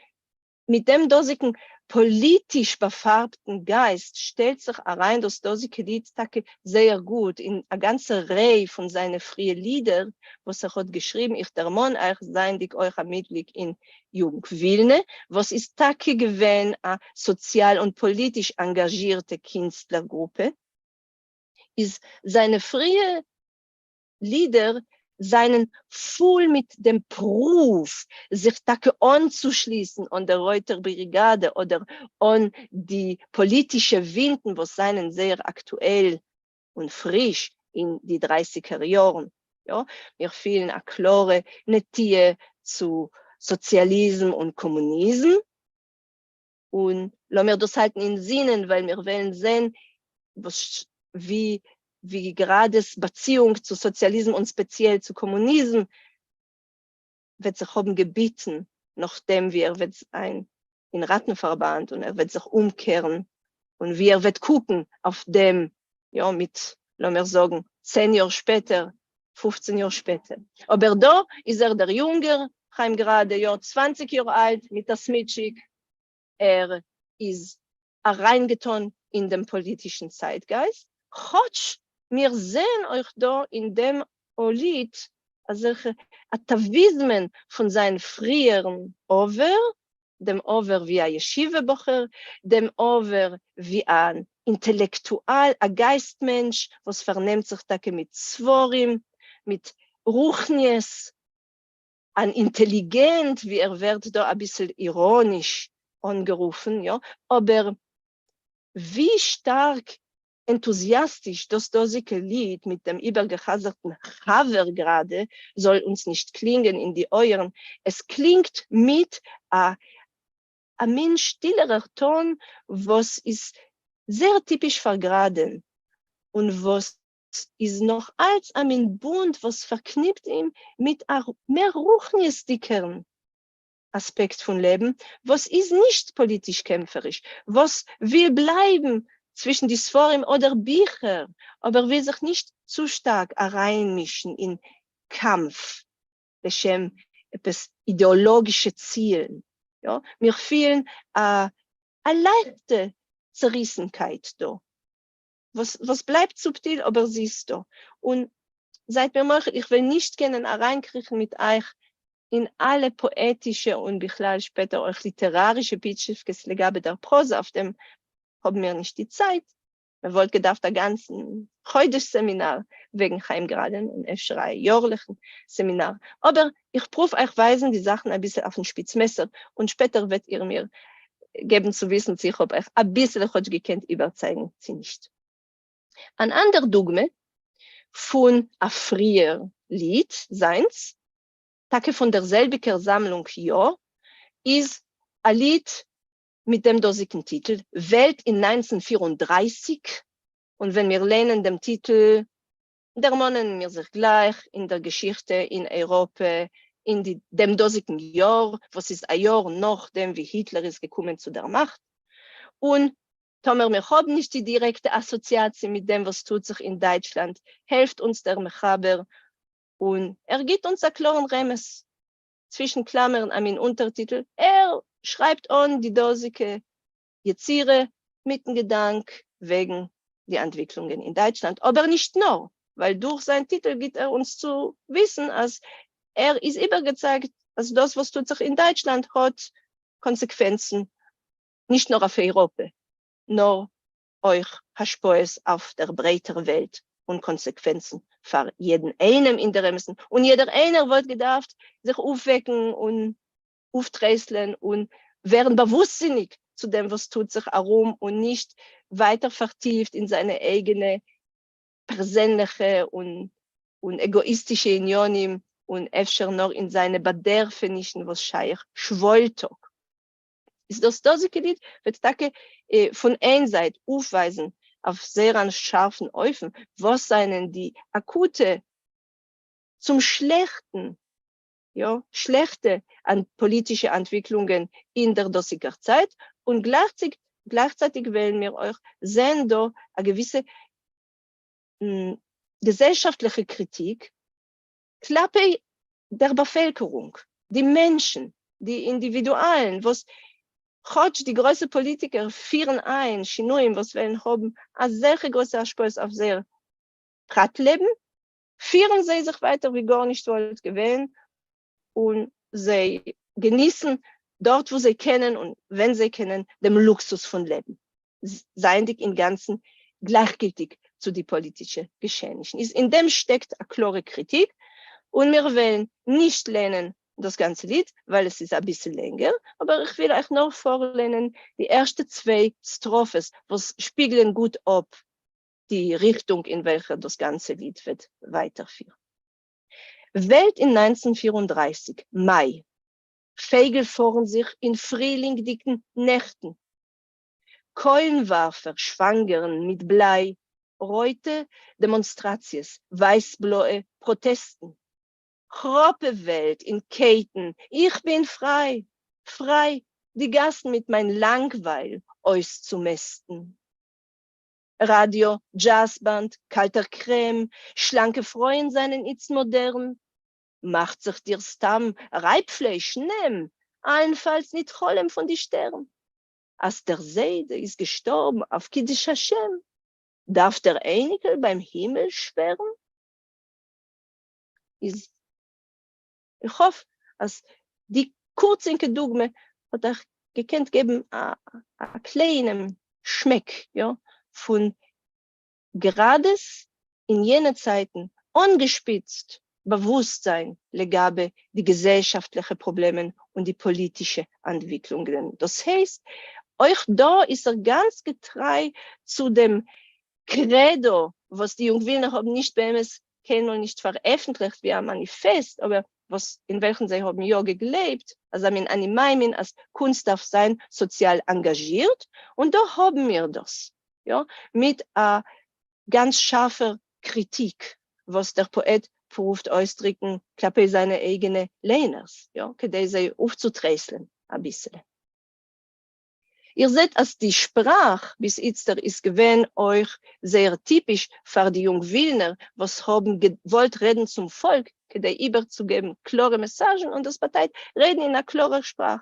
מיט דעם דאָזיקן פּאָליטיש באַפֿאַרבטן גײַסט שטעלט זיך אַרײַן דאָס דאָזיקע ליד טאַקע זייער גוט אין אַ גאַנצע ריי פֿון זײַנע פֿריע לידער, וואָס ער האָט געשריבן, איך דערמאָן אײַך, זײַענדיק אויך אַ מיטגליד אין יוגנט ווילנע, וואָס איז טאַקע געווען אַ סאָציאַל און פּאָליטיש אַנגאַזשירטע קינסטלער-גרופּע, איז זײַנע פֿריע לידער זײַנען פֿול מיט דעם פּרוּוו זיך טאַקע אָנצושליסן אָן דער רויטער בריגאַדע אָדער אָן די פּאָליטישע ווינטן וואָס זײַנען זייער אַקטועל און פֿריש אין די דרײַסיקער יאָרן. יאָ, מיר פֿילן אַ קלאָרע נטיה צו סאָציאַליזם און קאָמוניזם, און לאָמיר דאָס האַלטן אין זינען, ווײַל מיר וועלן זען וואָס ווי ווי גראַדעס באַציאונג צו סאָציאַליזם און ספּעציעל צו קאָמוניזם וועט זיך האָבן געביטן נאָך דעם ווי ער וועט זײַן אין ראַטנפֿאַרבאַנד און ער וועט זיך אומקערן און ווי ער וועט קוקן אויף דעם, יאָ, מיט, לאָמיר זאָגן, 10 יאָר שפּעטער, 15 יאָר שפּעטער. אָבער דאָ איז ער דער יונגער חיים גראַדע, יאָ, 20 יאָר אַלט, מיט אַ סמיטשיק, ער איז אריינגעטון אין דעם פאליטישן צייטגייסט, כאטש מיר זעען אויך דא אין דעם ליד אזעלכע אטאוויזמען פון זיין פריערן עבר, דעם עבר ווי א ישיבה בחור, דעם עבר ווי אן אינטעלעקטואל, א גייסט-מענטש וואס פארנעמט זיך טאקע מיט ספרים, מיט רוחניות, אן אינטעליגענט, ווי ער ווערט דא אביסל איראניש אנגערופן, יא, אבער ווי שטארק ענטוזיאסטיש דאס דאזיגע ליד מיט דעם איבערגעחזרטן חבר גראדע זאל אונז נישט קלינגען אין די אויערן, עס קלינגט מיט א א מין שטילערער טאן וואס איז זייער טיפיש פאר גראדען, און וואס איז נאך אלץ א מין בונד וואס פארקניפט אים מיט א מער רוחניות'דיגערן אספעקט פון לעבן, וואס איז נישט פאליטיש קעמפעריש, וואס וויל בלייבן צווישן די ספרים אדער ביכער, אבער וויל זיך נישט צו שטארק אריינמישן אין קאמף לשם עפעס אידעאלאגישע צילן. יא, מיר פילן א א לייכטע צעריסנקייט דא. וואס וואס בלייבט סובטיל אבער זי איז דא. און זייט מיר מוחל איך וועל נישט קענען אריינקריכן מיט אייך אין אלע פאעטישע און בכלל שפעטער אויך ליטערארישע פיטשיווקעס לגבי דער פראזע, אויף דעם האבן מיר נישט די צייט, מען וואלט געדארפט א גאנצן חודש סעמינאר וועגן חיים גראדען און אפשר א יארליכן סעמינאר, אבער איך פרואוו אייך ווייזן די זאכן אביסל אויפן שפיץ מעסער און שפעטער וועט איר מיר געבן צו וויסן צו איך האב אייך אביסעלע כאטש געקענט איבערצייגן צו נישט. אן אנדער דוגמא פון א פריער ליד זיינס, טאקע פון דער זעלביגער זאמלונג יא, איז א ליד מיט דעם דאזיגן טיטל, וועלט אין 1934, און ווען מיר ליינען דעם טיטל דערמאנען מיר זיך גלייך אין דער געשיכטע אין אייראפע אין די דעם דאזיגן יאר, וואס איז א יאר נאך דעם ווי היטלער איז געקומען צו דער מאכט, און טאמער מיר האבן נישט די דירעקטע אסאציאציע מיט דעם וואס טוט זיך אין דייטשלאנד, העלפט אונז דער מחבר און ער גיט אונז א קלארן רמז, צווישן קלאמערן א מין אונטערטיטל, ער שרייבט אן די דאזיגע יצירה מיטן געדאנק וועגן די אנטוויקלונגען אין דייטשלאנד, אבער נישט נאר, ווייל דורך זיין טיטל גיט ער אונז צו וויסן אז ער איז איבערגעצייגט אז דאס וואס טוט זיך אין דייטשלאנד האט קאנסעקווענצן נישט נאר אויף אייראפע, נאר אויך השפעות אויף דער ברייטער וועלט און קאנסעקווענצן. פאר יעדן איינעם אין דער אמת'ן, און יעדער איינער וואלט געדארפט זיך אויפוועקן און אויפטרייסלען און ווערן באוואוסטזיניג צו דעם וואס טוט זיך ארום און נישט ווייטער פארטיפט אין זיינע אייגענע פערזענליכע און און עגאאיסטישע עניינים און אפשר נאר אין זיינע באדערפענישן וואס שייך שוואוילטאג. איז דאס דאזיגע ליד וועט טאקע פון איין זייט אויפווייזן אויף זייער אן שארפן אופן וואס זענען די אקוטע צום שלעכטן, יא, שלעכטע פאליטישע אנטוויקלונגען אין דער דאזיגער צייט, און גלייכצייטיג וועלן מיר אויך זען דא א געוויסע געזעלשאפטליכע קריטיק כלפי דער באפעלקערונג, די מענטשן, די אינדיווידואלן, וואס כאטש די גרויסע פאליטיקער פירן איין שינויים וואס וועלן האבן אזעלכע גרויסע השפעות אויף זייער פרט לעבן, פירן זיי זיך ווייטער ווי גארנישט וואלט געווען, און זיי געניסן דארט וואו זיי קענען און ווען זיי קענען דעם לוקסוס פון לעבן, זייענדיג אינגאנצן גלייכגילטיג צו די פאליטישע געשעענישן. איז אין דעם שטעקט א קלארע קריטיק, און מיר וועלן נישט לערנען דאס גאנצע ליד ווייל עס איז אביסל לענגער, אבער איך וויל אייך נאר פארלערנען די ערשטע צוויי סטראפעס וואס שפיגלען גוט אפ די ריכטונג אין וועלכער דאס גאנצע ליד וועט ווייטערפירן. וועלט אין 1934, מאי. פייגל פארן זיך אין פרילינגדיקן נעכטן. קוילנווארפער שוואנגערן מיט בליי. רויטע דעמאנסטראציעס, ווייס-בלויע פראטעסטן. כראפע וועלט אין קייטן, איך בין פריי, פריי די גאסן מיט מיין לאנגווייל אויסצומעסטן. ראדיא, דזשאז באנד, קאלטער קרעם, שלאנקע פרויען זענען איצט מאדערן. מאכט זיך דיר סתם רייב-פלייש, נעם, אלנפאלס ניט חלום פון די שטערן. אז דער זיידע איז געשטארבן אויף קידוש השם, דארף דער אייניקל ביים הימל שווערן? איז איך האף אז די קורצינקע דוגמא האט אייך געקענט געבן א קליינעם שמעק, יא, פון גראדעס אין יענע צייטן אנגעשפיצט באוואוסטזיין לגבי די געזעלשאפטליכע פראבלעמען און די פאליטישע אנטוויקלונגען. דאס הייסט, אויך דא איז ער גאנץ געטריי צו דעם קרעדא וואס די יונג-ווילנער האבן נישט באמת קיינמאל נישט פארעפנטליכט ווי א מאניפעסט, אבער וואס אין וועלכן זיי האבן יא געגלייבט, אזא מין אני מאמין אז קונסט דארף זיין סאציאל אנגאזשירט, און דא האבן מיר דאס, יא, מיט א גאנץ שארפער קריטיק וואס דער פאעט פרואווט אויסדריקן כלפי זיינע אייגענע ליינערס, יא, כדי זיי אויפצוטרייסלען אביסעלע. איר זעט אז די שפראך ביז איצטער איז געווען אויך זייער טיפיש פאר די יונג ווילנער וואס האבן געוואלט רעדן צום פאלק כדי איבערצוגעבן קלארע מעסאזשן און דאס באטייט רעדן אין א קלארער שפראך,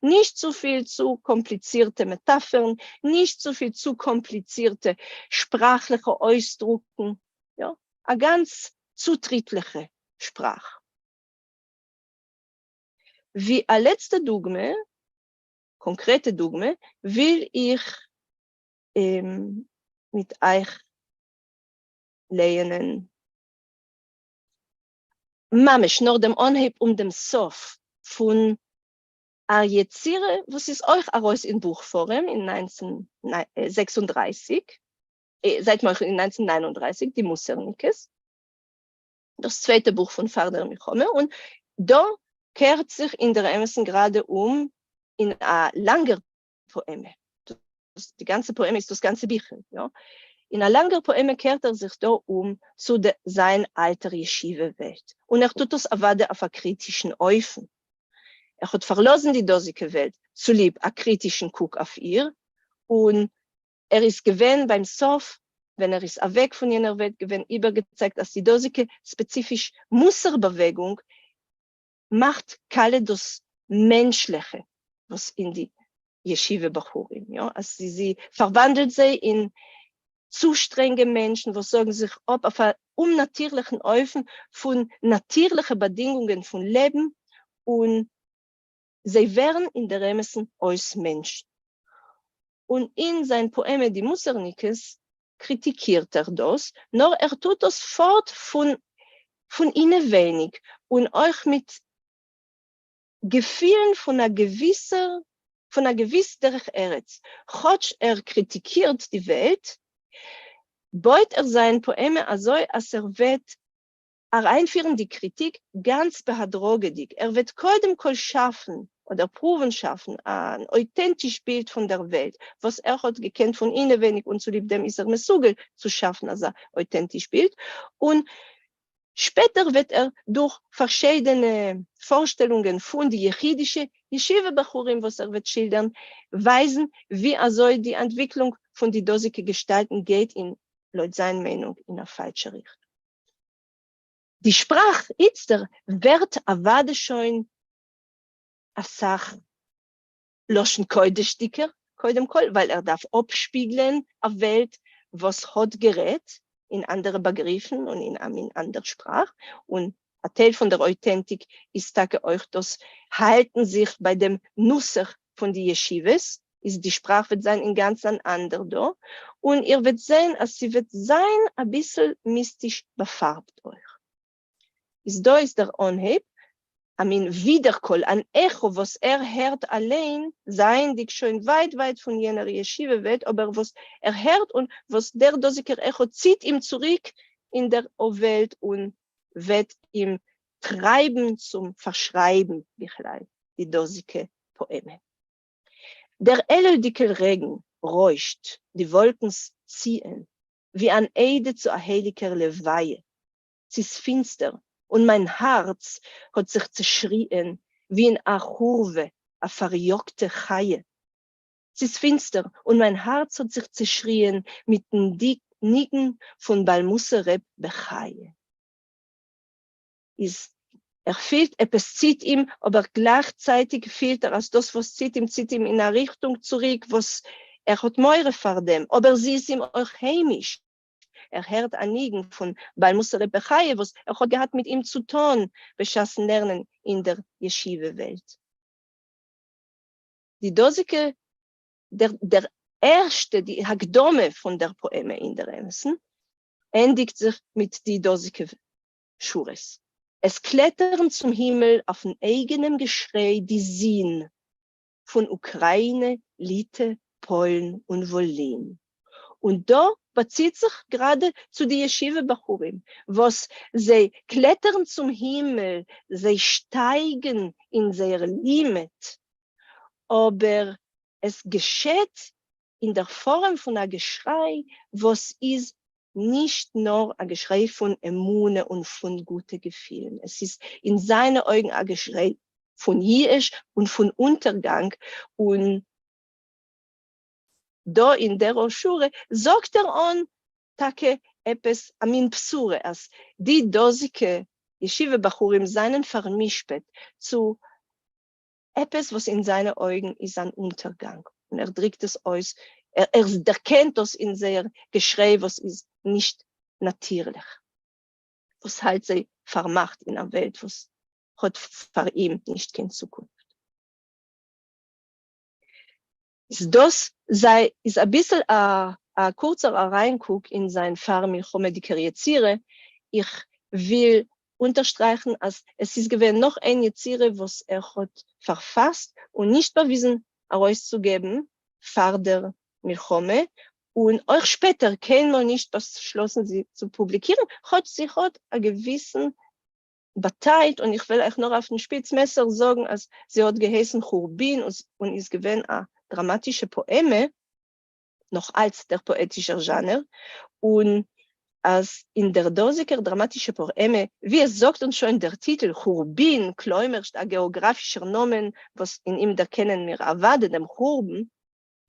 נישט צופיל צו קאמפליצירטע מעטאפערן, נישט צופיל צו קאמפליצירטע שפראכליכע אויסדרוקן, יא, א גאנץ צוטריטליכע שפראך. ווי א לעצטע דוגמא קאנקרעטע דוגמא וויל איך מיט אייך לייענען ממש נאר דעם אנהייב און דעם סוף פון א יצירה וואס איז אויך ארויס אין בוך פארעם אין 1936, זייט מוחל, אין 1939, די מוסרניקעס, דאס צווייטע בוך פון פאר דער מלחמה, און דא קערט זיך אין דער אמת'ן גראדע אום אין א לאנגער פאעמע, די גאנצע פאעמע איז דאס גאנצע ביכל, יא, אין א לאנגער פאעמע קערט ער זיך דא אום צו זיין אלטער ישיבה וועלט, און ער טוט דאס אוודאי אויף א קריטישן אופן, ער האט פארלאזן די דאזיגע וועלט צוליב א קריטישן קוק אויף איר, און ער איז געווען ביים סוף ווען ער איז אוועק פון יענער וועלט געווען איבערגעצייגט אז די דאזיגע ספעציפיש מוסר באוועגונג מאכט קאלע דאס מענטשליכע וואס אין די ישיבה בחורים, יא, אז זי פארוואנדלט זיי אין צו שטרענגע מענטשן וואס זאגן זיך אפ אויף א אומנאטירליכן אופן פון נאטירליכע באדינגונגען פון לעבן און זיי ווערן אין דער אמת'ן אויס מענטשן. און אין זיין פאעמע די מוסרניקעס קריטיקירט ער דאס, נאר ער טוט דאס פארט פון פון אינעווייניג און אויך מיט געפילן פון א געוויסער פון א געוויס דרך ארץ, כאטש ער קריטיקירט די וועלט, בויט ער זיין פאעמע אזוי אז ער וועט אריינפירן די קריטיק גאנץ בהדרגה'דיג, ער וועט קודם כל שאפן, אדער פרואוון שאפן, אן אויטענטיש בילד פון דער וועלט, וואס ער האט געקענט פון אינעווייניג און צוליב דעם איז ער מסוגל צו שאפן אזא אויטענטיש בילד, און שפעטער וועט ער דורך פארשיידענע פארשטעלונגען פון די יחידישע ישיבה בחורים וואס ער וועט שילדערן, ווייזן ווי אזוי די אנטוויקלונג פון די דאזיגע געשטאלטן גייט אין, לויט זיין מיינונג, אין א פאלשע ריכטונג. די שפראך איצטער ווערט אוודאי שוין אסאך לשון קודש'דיגער, קודם כל ווייל ער דארף אפשפיגלען א וועלט וואס האט גערעדט אין אנדערע באגריפן און אין א מין אנדער שפראך, און א טייל פון דער אויטענטיק איז טאקע אויך דאס האלטן זיך ביי דעם נוסח פון די ישיבות, איז די שפראך וועט זיין אינגאנצן אן אנדער דא, און איר וועט זען אז ס'וועט זיין אביסל מיסטיש באפארבט אויך. איז דא איז דער אנהייב, א מין ווידערקול, אן עכא וואס ער הערט אליין, זייענדיג שוין ווייט ווייט פון יענער ישיבה וועלט, אבער וואס ער הערט און וואס דער דאזיגער עכא ציט אים צוריק אין דער וועלט און וועט אים טרייבן צום פארשרייבן בכלל די דאזיגע פאעמע. דער אלולדיקער רעגן רוישט, די וואלקנס ציען, ווי אן עדה צו א הייליקער לוויה. ס'איז פינסטער, און מיין הארץ האט זיך צעשריען, ווי אין א חורבה א פאריאגטע חיה. ס'איז פינסטער, און מיין הארץ האט זיך צעשריען מיטן ניגון פון בעל מוסר ר' בחיי. איז ער פילט עפעס ציט אים, אבער גלייכצייטיג פילט ער אז דאס וואס ציט אים ציט אים אין א ריכטונג צוריק וואס ער האט מורא פאר דעם, אבער זי איז אים אויך היימיש, ער הערט א ניגון פון בעל מוסר ר' בחיי וואס ער האט געהאט מיט אים צו טון בשעת'ן לערנען אין דער ישיבה וועלט. די דאזיגע דער דער ערשטע די הקדמה פון דער פאעמע אין דער אמת'ן ענדיגט זיך מיט די דאזיגע שורות. עס קלעטערן צום הימל אויפן אייגענעם געשריי די זין פון אוקראינע, ליטע, פוילן און וואלין. און דא באציט זיך גראדע צו די ישיבה בחורים וואס זיי קלעטערן צום הימל, זיי שטייגן אין זייער לימוד, אבער עס געשעט אין דער פארעם פון א געשריי וואס איז נישט נאר א געשריי פון אמונה און פון גוטע געפילן, עס איז אין זיינע אויגן א געשריי פון ייאוש און פון אונטערגאנג, און דא אין דער שורה זאגט ער אן טאקע עפעס א מין בשורה אז די דאזיגע ישיבה בחורים זענען פאר'משפט צו עפעס וואס אין זיינע אויגן איז אן אונטערגאנג, און ער דריקט עס אויס, ער דערקענט דאס אין זייער געשריי וואס איז נישט נאטירליך, וואס האלט זיי פארמאכט אין א וועלט וואס האט פאר אים נישט קיין צוקונפט. איז דאס זיי איז אביסל א א קורצער אריינקוק אין זיין פאר-מלחמה'דיגער יצירה, איך וויל אונטערשטרייכן אז עס איז געווען נאך איין יצירה וואס ער האט פארפאסט און נישט באוויזן ארויסצוגעבן פאר דער מלחמה, און אויך שפעטער קיינמאל נישט באשלאסן זי צו פובליקירן, כאטש זי האט א געוויסן באטייט, און איך וועל אייך נאר אויפן שפיץ מעסער זאגן אז זי האט געהייסן חורבין און איז געווען א דראמאטישע פאעמע, נאך אלץ דער פאעטישער זשאנער, און אז אין דער דאזיגער דראמאטישע פאעמע, ווי עס זאגט אונז שוין דער טיטל חורבין, כלומרשט א געאגראפישער נאמען וואס אין אים דערקענען מיר אוודאי דעם חורבן,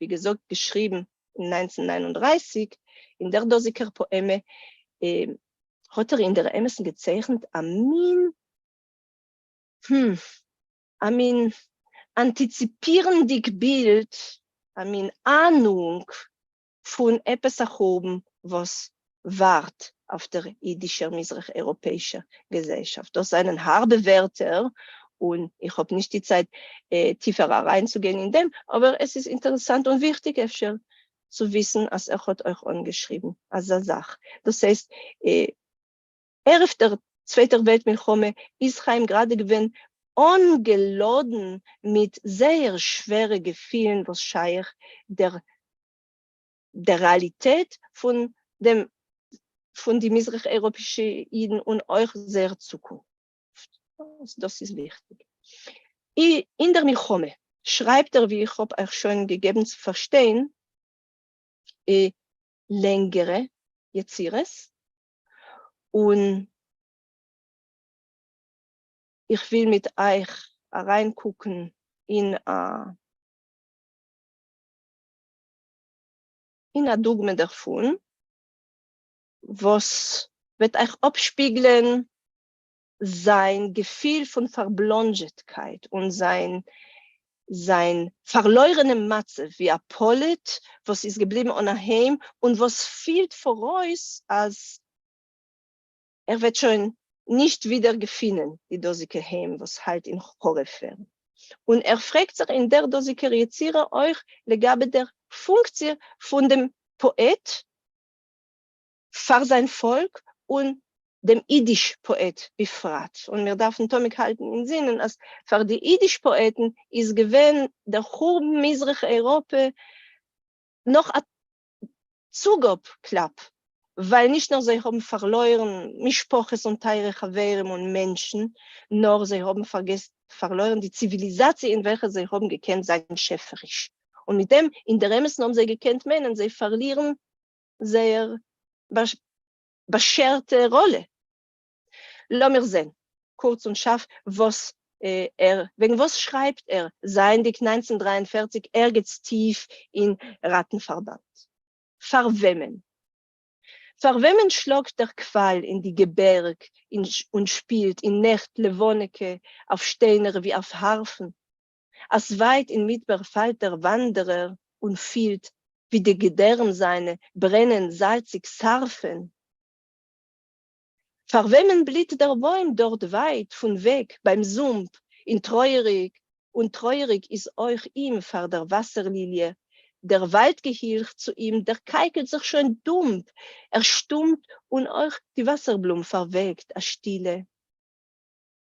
ווי געזאגט געשריבן אין 1939, אין דער דאזיגער פאעמע האט ער אין דער אמת'ן געצייכנט א מין, א מין אנטיציפירנדיג בילד, א מין אהנונג פון עפעס א חורבן וואס ווארט אויף דער אידישער מזרח-אייראפעאישער געזעלשאפט. דאס זענען הארבע ווערטער, און איך האב נישט די צייט טיפער אריינצוגיין אין דעם, אבער עס איז אינטערעסאנט און וויכטיג אפשר צו וויסן, אז ער האט אויך אנגעשריבן אזא זאך. דאס הייסט, ערב דער צווייטער וועלט מלחמה איז חיים גראדע געווען אנגעלאדן מיט זייער שווערע געפילן וואס שייך דער דער רעאליטעט פון דעם פון די מזרח אייראפישע אידן און אויך זייער צוקונפט. דאס איז וויכטיג. אין דער מלחמה שרייבט ער, ווי איך האב אייך שוין געגעבן צו פארשטיין, לענגערע יצירות, און איך וויל מיט אייך אריינקוקן אין א אין א דוגמא דערפון, וואס וועט אייך אפשפיגלען זיין געפיל פון פארבלאנדזשעטקייט און זיין זיין פארלוירענעם מצב ווי א פליט וואס איז געבליבן אן א היים און וואס פילט פאראויס אז ער וועט שוין נישט ווידער געפינען די דאזיגע היים וואס האלט אין חרוב ווערן. און ער פרעגט זיך אין דער דאזיגער יצירה אויך לגבי דער פונקציע פון דעם פאעט פאר זיין פאלק און דעם אידיש פאעט בפרט, און מיר דארפן תמיד האלטן אין זינען אז פאר די אידיש פאעטן איז געווען דער חורבן מזרח אייראפע נאך א צוגאב קלאפ, ווייל נישט נאר זיי האבן פארלוירן משפחות און טייערע חברים און מענטשן, נאר זיי האבן פארלוירן די ציוויליזאציע אין וועלכע זיי האבן געקענט זיין שעפעריש, און מיט דעם אין דער אמת'ן האבן זיי געקענט מיינען זיי פארלירן זייער באשערטע ראלע. לאמיר זען קורץ און שארף וואס ער, וועגן וואס שרייבט ער, זייענדיג 1943 ערגעץ טיף אין ראטן-פארבאנד. פאר וועמען? פאר וועמען שלאגט דער קוואל אין די געבערג און שפילט אין נעכט לבנה'קע אויף שטיינער ווי אויף הארפן? אז ווייט אין מדבר פאלט דער וואנדערער און פילט ווי די געדערם זיינע ברענען זאלציג שרפען. פאר וועמען בליט דער בוים דארט ווייט פון וועג ביים זומפ אין טרויעריג און טרויעריג איז אויך אים פאר דער וואסער-ליליע דער וואלד-געהילך צו אים דערקייקלט זיך שוין דומפ ער שטומט און אויך די וואסער-בלום פארוועלקט א שטילע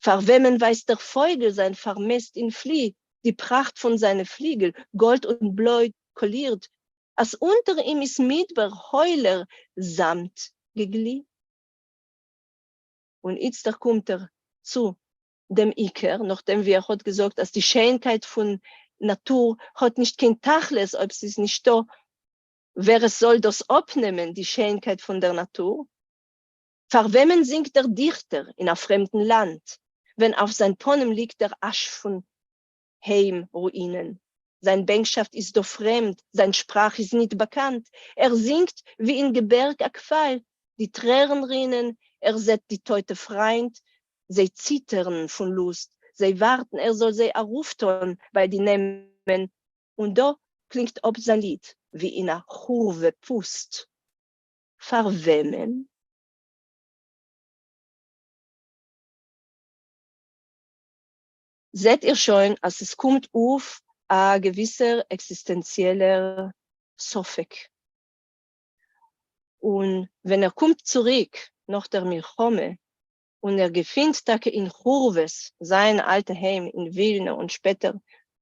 פאר וועמען ווייזט דער פויגל זיין פארמעסט אין פלי, די פראכט פון זיינע פליגל, גאלד און בלוי קאלירט, אז אונטער אים איז מדבר הוילער זאמד געגלי? און איצטער קומט ער צו דעם עיקר, נאכדעם ווי ער האט געזאגט אז די שענקייט פון נאטור האט נישט קיין תכלית אויב ס'איז נישטא ווער עס זאל דאס אפנעמען, די שענקייט פון דער נאטור. פאר וועמען זינגט דער דיכטער אין א פרעמדן לאנד, ווען אויף זיין פנים ליגט דער אש פון היים רואינען? זיין בענקשאפט איז דא פרעמד, זיין שפראך איז ניט באקאנט, ער זינגט ווי אין געבערג א קוואל, די טרערן רינען, ער זעט די טויטע פריינט, זיי ציטערן פון לוסט, זיי ווארטן ער זאל זיי א רוף טאן ביי די נעמען, און דא קלינגט אפ זיין ליד, ווי אין א חורבה פוסט. פאר וועמען? זעט איר שוין אז עס קומט אויף א געוויסער עקזיסטענציעלער ספק. און ווען ער קומט צוריק נאך דער מלחמה און ער געפינט טאקע אין חורבות זיין אלטע היים אין ווילנע און שפעטער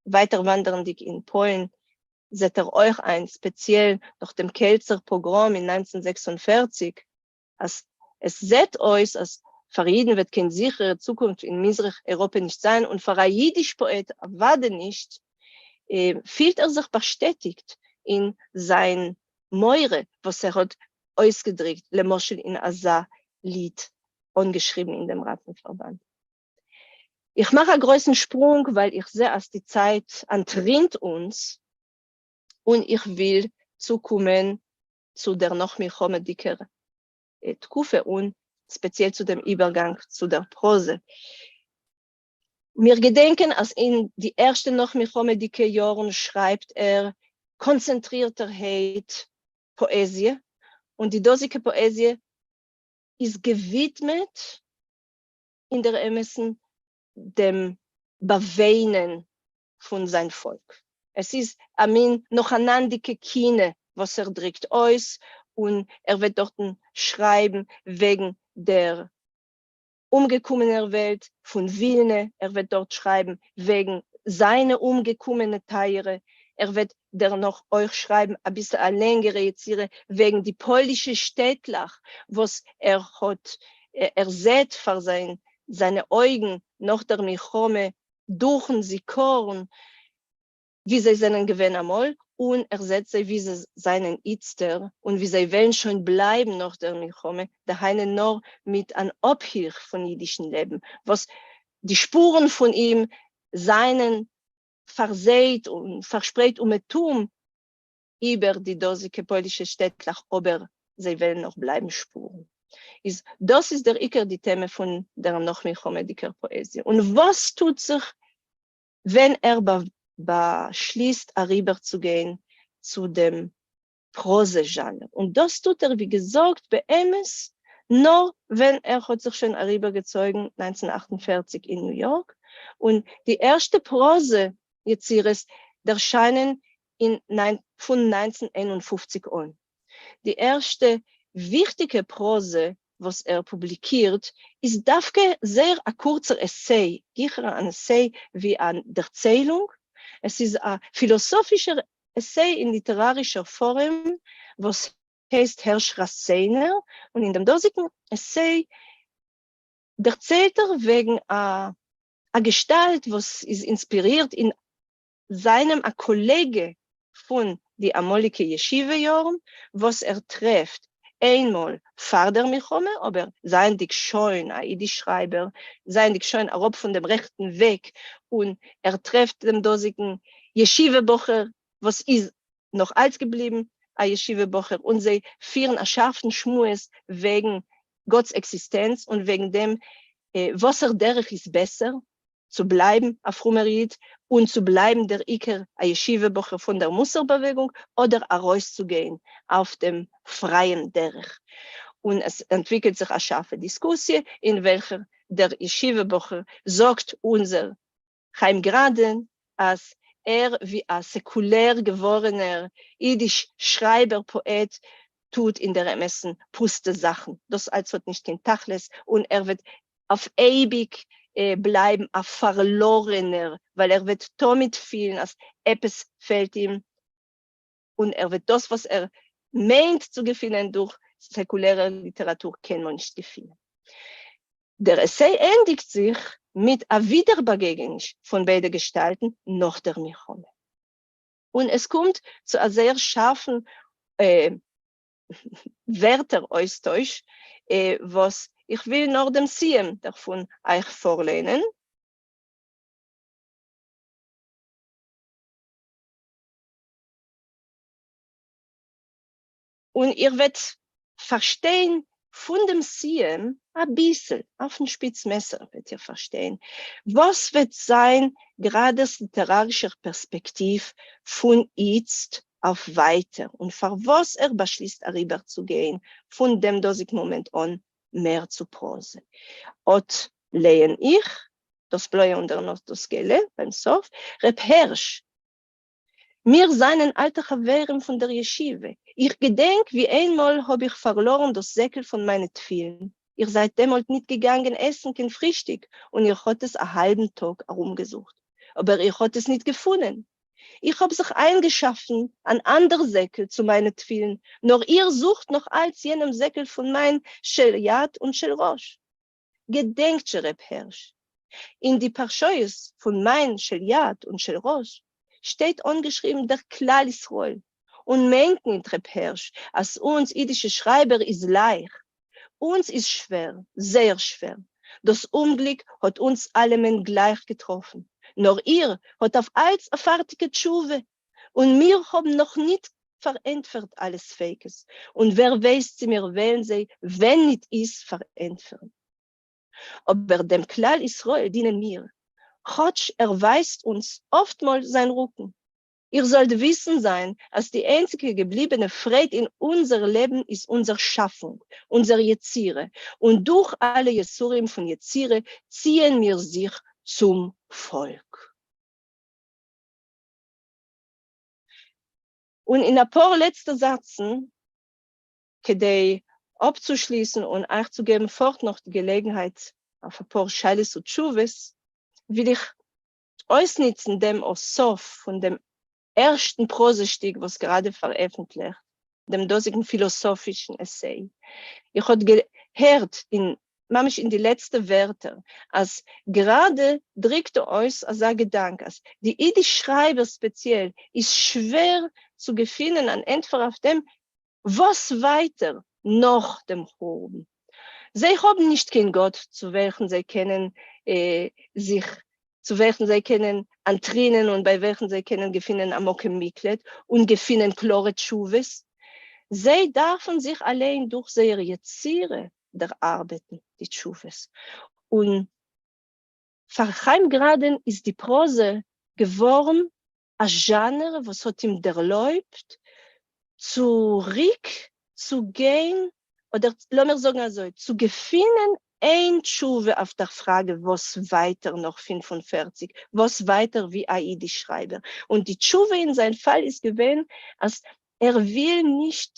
ווייטער וואנדערנדיג אין פוילן זעט ער אויך איין, ספעציעל נאך דעם קעלצער פאגראם אין 1946, אז עס זעט אויס אז פאר אידן וועט קיין זיכערע צוקונפט אין מזרח אייראפע נישט זיין און פאר א אידיש פאעט אוודאי נישט, פילט ער זיך באשטעטיגט אין זיין מורא וואס ער האט אויסגעדריקט למשל אין אזא ליד אנגעשריבן אין דעם ראטן-פארבאנד. איך מאך א גרויסן שפרונג ווייל איך זע אז די צייט אנטרינט אונז און איך וויל צוקומען צו דער נאך-מלחמה'דיגער תקופה און ספעציעל צו דעם איבערגאנג צו דער פראזע. מיר געדענקען אז אין די ערשטע נאך-מלחמה'דיגע יארן שרייבט ער קאנצענטרירטערהייט פאעזיע, און די דאזיגע פאעזיע איז געווידמעט אין דער אמת'ן דעם באוויינען פון זיין פאלק. עס איז א מין נאכאנאנדיגע קינה. וואס ער דריקט אויס, און ער וועט דארטן שרייבן וועגן דער אומגעקומענער וועלט פון ווילנע, ער וועט דארט שרייבן וועגן זיינע אומגעקומענע טייערע, ער וועט דערנאך אויך שרייבן אביסל א לענגערע יצירה וועגן די פוילישע שטעטלעך וואס ער האט ער זעט פאר זיין זיינע אויגן נאך דער מלחמה דורכן זיכרון ווי זיי זענען געווען אמאל, און ער זעט זיי ווי זיי זענען איצטער, און ווי זיי וועלן שוין בלייבן נאך דער מלחמה, דהיינו נאר מיט אן אפהיך פון אידישן לעבן, וואס די שפורן פון אים זענען פארזייט און פארשפרייט אומעטום איבער די דאזיקע פוילישע שטעטלעך, אבער זיי וועלן נאך בלייבן שפורן. איז דאס איז דער עיקר די טעמע פון דער נאכמלחמה'דיגער פאעזיע. און וואס טוט זיך ווען ער באשליסט אריבערצוגיין צו דעם פראזע זשאנער, און דאס טוט ער ווי געזאגט באמת נאר ווען ער האט זיך שוין אריבערגעצויגן 1948 אין ניו יארק, און די ערשטע פראזע יצירות ערשיינען אין פון 1951 אן. די ערשטע וויכטיגע פראזע וואס ער פובליקירט איז דווקא זייער א קורצער עסיי, גיכער אן עסיי ווי א דערציילונג, עס איז א פילאסאפישער עסיי אין ליטערארישער פארעם וואס הייסט הערש ראסיינער, און אין דעם דאזיגן עסיי דערציילט ער וועגן א געשטאלט וואס איז אינספירירט אין זיינעם א קאלעגע פון די אמאליגע ישיבה יארן וואס ער טרעפט איינמאל פאר דער מלחמה, אבער זייענדיג שוין א אידיש שרייבער, זייענדיג שוין אראפ פון דעם רעכטן וועג, און ער טרעפט דעם דאזיגן ישיבה בחור וואס איז נאך אלץ געבליבן א ישיבה בחור, און זיי פירן א שארפן שמועס וועגן גאט'ס עקזיסטענץ און וועגן דעם וואסער דרך איז בעסער, צו בלייבן א פרומער איד און צו בלייבן דער עיקר א ישיבה בחור פון דער מוסר באוועגונג אדער ארויסצוגיין אויף דעם פרייען דרך. און עס אנטוויקלט זיך א שארפע דיסקוסיע אין וועלכער דער ישיבה בחור זאגט אונזער חיים גראדען אז ער ווי א סעקולער געווארענער אידיש שרייבער פאעט טוט אין דער אמת'ן פוסטע זאכן, דאס אלץ האט נישט קיין תכלית און ער וועט אויף אייביג בלייבן א פארלארענער, ווייל ער וועט תמיד פילן אז עפעס פעלט אים, און ער וועט דאס וואס ער מיינט צו געפינען דורך סעקולערער ליטעראטור קיינמאל נישט געפינען. דער עסיי ענדיגט זיך מיט א ווידערבאגעגעניש פון ביידע געשטאלטן נאך דער מלחמה, און עס קומט צו א זייער שארפן ווערטער אויסטויש וואס איך וויל נאר דעם סיום דערפון אייך פארליינען. און איר וועט פארשטיין פון דעם סיום אביסל, אויפן שפיץ מעסער וועט איר פארשטיין וואס וועט זיין גראדער'ס ליטערארישער פערספעקטיוו פון איצט אויף ווייטער און פארוואס ער באשליסט אריבערצוגיין פון דעם דאזיגן מאמענט אן מער צו פראזע. אט לייען איך, דאס בלויע און דערנאך דאס געלע, ביים סוף, ר' הערש, מיר זענען אלטע חברים פון דער ישיבה, איך געדענק ווי איינמאל האב איך פארלארן דאס זעקל פון מיינע תפילין, איר זייט דעמאלט ניט געגאנגען עסן קיין פרישטיק און איר האט עס א האלבן טאג ארומגעזוכט, אבער איר האט עס ניט געפונען. איך האב זיך איינגעשאפן אן אנדער זעקל צו מיינע תפילין, נאר איר זוכט נאך אלץ יענעם זעקל פון מיין של יד און של ראש. געדענקט זשע ר' הערש, אין די פרשיות פון מיין של יד און של ראש שטייט אנגעשריבן דער כלל ישראל, און מיינט ניט ר' הערש אז אונז אידישע שרייבער איז לייכט, אונז איז שווער, זייער שווער, דאס אומגליק האט אונז אלעמען גלייך געטראפן, נאר איר האט אויף אלץ א פארטיגע תשובה, און מיר האבן נאך ניט פארענטפערט אלע ספיקות, און ווער ווייסט צי מיר וועלן זיי ווען ניט איז פארענטפערן. אבער דעם כלל ישראל דינען מיר, כאטש ער ווייזט אונז אפטמאל זיין רוקן. איר זאלט וויסן זיין, אז די איינציגע געבליבענע פרייד אין אונזער לעבן איז אונזער שאפונג, אונזער יצירה, און דורך אלע יסורים פון יצירה ציען מיר זיך צום פאלק. און אין אַ פּאָר לעצטע זאַצן, כּדי אָפּצושליסן און אײַך צו געבן פֿאָרט נאָך די געלעגנהייט אויף אַ פּאָר שאלות ותּשובֿות, וויל איך אויסנוצן דעם אָ סוף פֿון דעם ערשטן פּראָזע-שטיק וואָס גראַדע פֿאַרעפֿנטלעכט דעם דאָזיקן פֿילאָסאָפֿישן עסיי. איך האָט געהערט אין ממש אין די לעצטע ווערטער, אַז גראַדע דריקט דאָ אויס אַזאַ געדאַנק, אַז די ייִדיש-שרײַבער ספּעציעל איז שווער צו געפֿינען אַן ענטפֿער אויף דעם, וואָס ווײַטער נאָך דעם חורבן. זיי האָבן נישט קיין גאָט צו וועלכן זיי קענען זיך צו וועלכן זיי קענען אַנטרינען און בײַ וועלכן זיי קענען געפֿינען אַ מקום-מקלט און געפֿינען קלאָרע תּשובֿות. זיי דאַרפֿן זיך אַליין דורך זייער יצירה דעראַרבעטן די תּשובֿות. און פֿאַר חיים גראַדען איז די פּראָזע געוואָרן אַ זשאַנער וואָס האָט אים דערלויבט צוריק צו גיין, אָדער לאָמיר זאָגן אַזוי, צו געפֿינען איין תּשובֿה אויף דער פֿראַגע וואָס ווײַטער נאָך 45, וואָס ווײַטער ווי אַ ייִדיש-שרײַבער? און די תּשובֿה אין זײַן פֿאַל איז געווען, אַז ער וויל נישט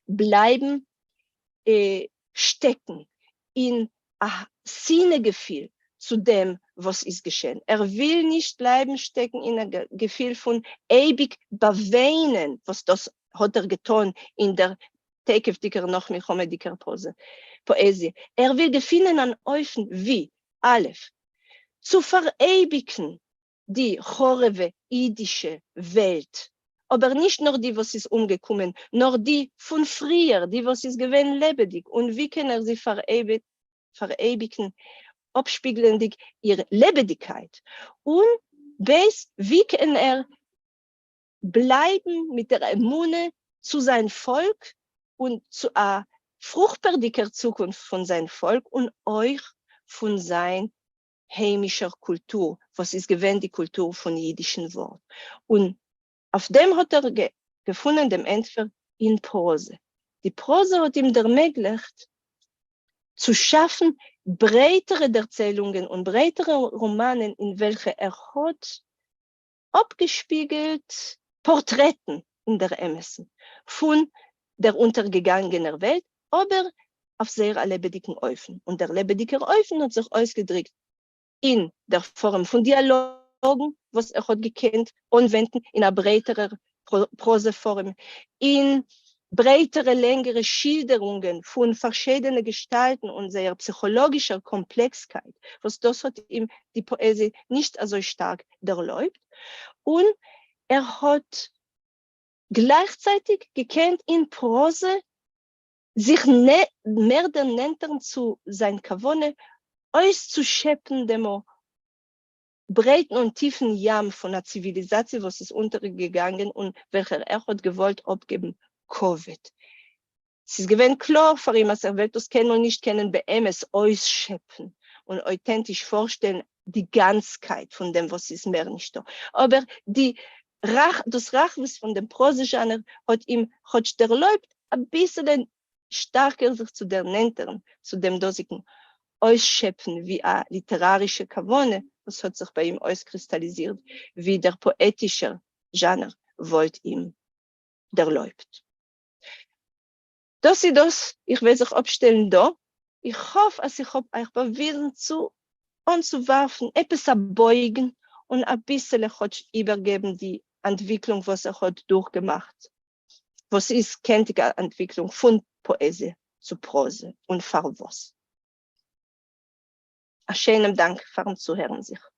בלײַבן שטעקן אין א שנאה געפיל צו דעם וואס איז געשען, ער וויל נישט בלייבן שטעקן אין א געפיל פון אייביג באוויינען וואס דאס האט ער געטון אין דער תקפ'דיגער נאך-מלחמה'דיגער פאעזיע, ער וויל געפינען אן אופן ווי, א', צו פאראייביגן די חרוב'ע אידישע וועלט, אבער נישט נאר די וואס איז אומגעקומען, נאר די פון פריער, די וואס איז געווען לעבעדיג, און ווי קען ער זי פאראייביגן אפשפיגלענדיג איר לעבעדיגקייט, און ב' ווי קען ער בלייבן מיט דער אמונה צו זיין פאלק און צו א פרוכפערדיגער צוקונפט פון זיין פאלק און אויך פון זיין היימישער קולטור, וואס איז געווען די קולטור פון יידישן ווארט, און אויף דעם האט ער געפונען דעם ענטפער אין פראזע. די פראזע האט אים דערמעגלעכט צו שאפן ברייטערע דערציילונגען און ברייטערע ראמאנען אין וועלכע ער האט אפגעשפיגלט פארטרעטן אין דער אמת'ן פון דער אונטערגעגאנגענער וועלט, אבער אויף זייער א לעבעדיגן אופן, און דער לעבעדיגער אופן האט זיך אויסגעדריקט אין דער פארעם פון דיאלאגן וואס ער האט געקענט אנווענדן אין א ברייטערער פראזע פארעם, אין ברייטערע לענגערע שילדערונגען פון פארשיידענע געשטאלטן און זייער פסיכאלאגישער קאמפלעקסקייט, וואס דאס האט אים די פאעזיע נישט אזוי שטארק דערלויבט, און ער האט גלייכצייטיג געקענט אין פראזע זיך מער דערנענטערן צו זיין כוונה אויסצושעפן דעם ברייטן און טיפן ים פון א ציוויליזאציע וואס איז אונטערגעגאנגען און וועלכער ער האט געוואלט אפגעבן כבוד. ס'איז געווען קלאר פאר אים אז ער וועט דאס קיינמאל נישט קענען באמת אויסשעפן און אויטענטיש פארשטעלן די גאנצקייט פון דעם וואס איז מער נישטא, אבער די דאס רחבות פון דעם פראזע-זשאנער האט אים כאטש דערלויבט אביסעלע שטארקער זיך צו דערנענטערן צו דעם דאזיגן אויסשעפן ווי א ליטערארישע כוונה וואס האט זיך ביי אים אויסקריסטאליזירט ווי דער פאעטישער זשאנער וואלט אים דערלויבט. דאס איז דאס, איך וועל זיך אפשטעלן דא, איך האף אז איך האב אייך באוויזן צו אנצואווארפן עפעס א בויגן און אביסעלע כאטש איבערגעבן די אנטוויקלונג וואס ער האט דורכגעמאכט, וואס איז קענטיג א אנטוויקלונג פון פאעזיע צו פראזע און פארוואס. א שיינעם דאנק פארן צוהערן זיך.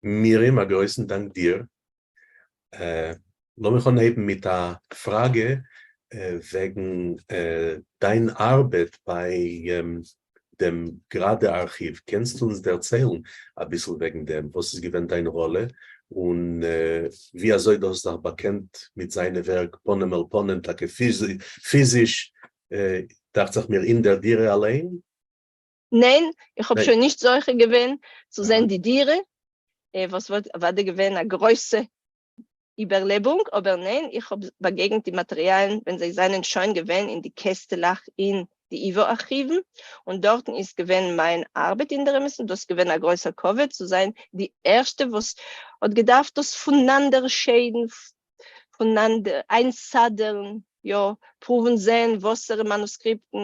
מרים, א גרויסן דאנק דיר. לאמיך אנהייבן מיט א פראגע וועגן דיין ארבעט ביי דעם גראדע ארכיוו, קענסט אונז דערציילן אביסל וועגן דעם, וואס איז געווען דיין ראלע און ווי אזוי דו האסט זיך באקענט מיט זיינע ווערק פנים אל פנים, טאקע פיזיש, דאכט זיך מיר אין דער דירה אליין? ניין, איך האב שוין נישט זוכה געווען צו זען די דירה, וואס וואלט אוודאי געווען א גרויסע איבערלעבונג, אבער ניין, איך האב באגעגנט די מאטעריאלן ווען זיי זענען שוין געווען אין די קעסטלעך אין די ייוואו ארכיוון, און דארטן איז געווען מיין ארבעט אין דער אמת'ן, דאס איז געווען א גרויסער כבוד צו זיין די ערשטע וואס האט געדארפט דאס פונאנדערשיידן פונאנדער איינסדרן, יא, פרואוון זען וואסערע מאנוסקריפטן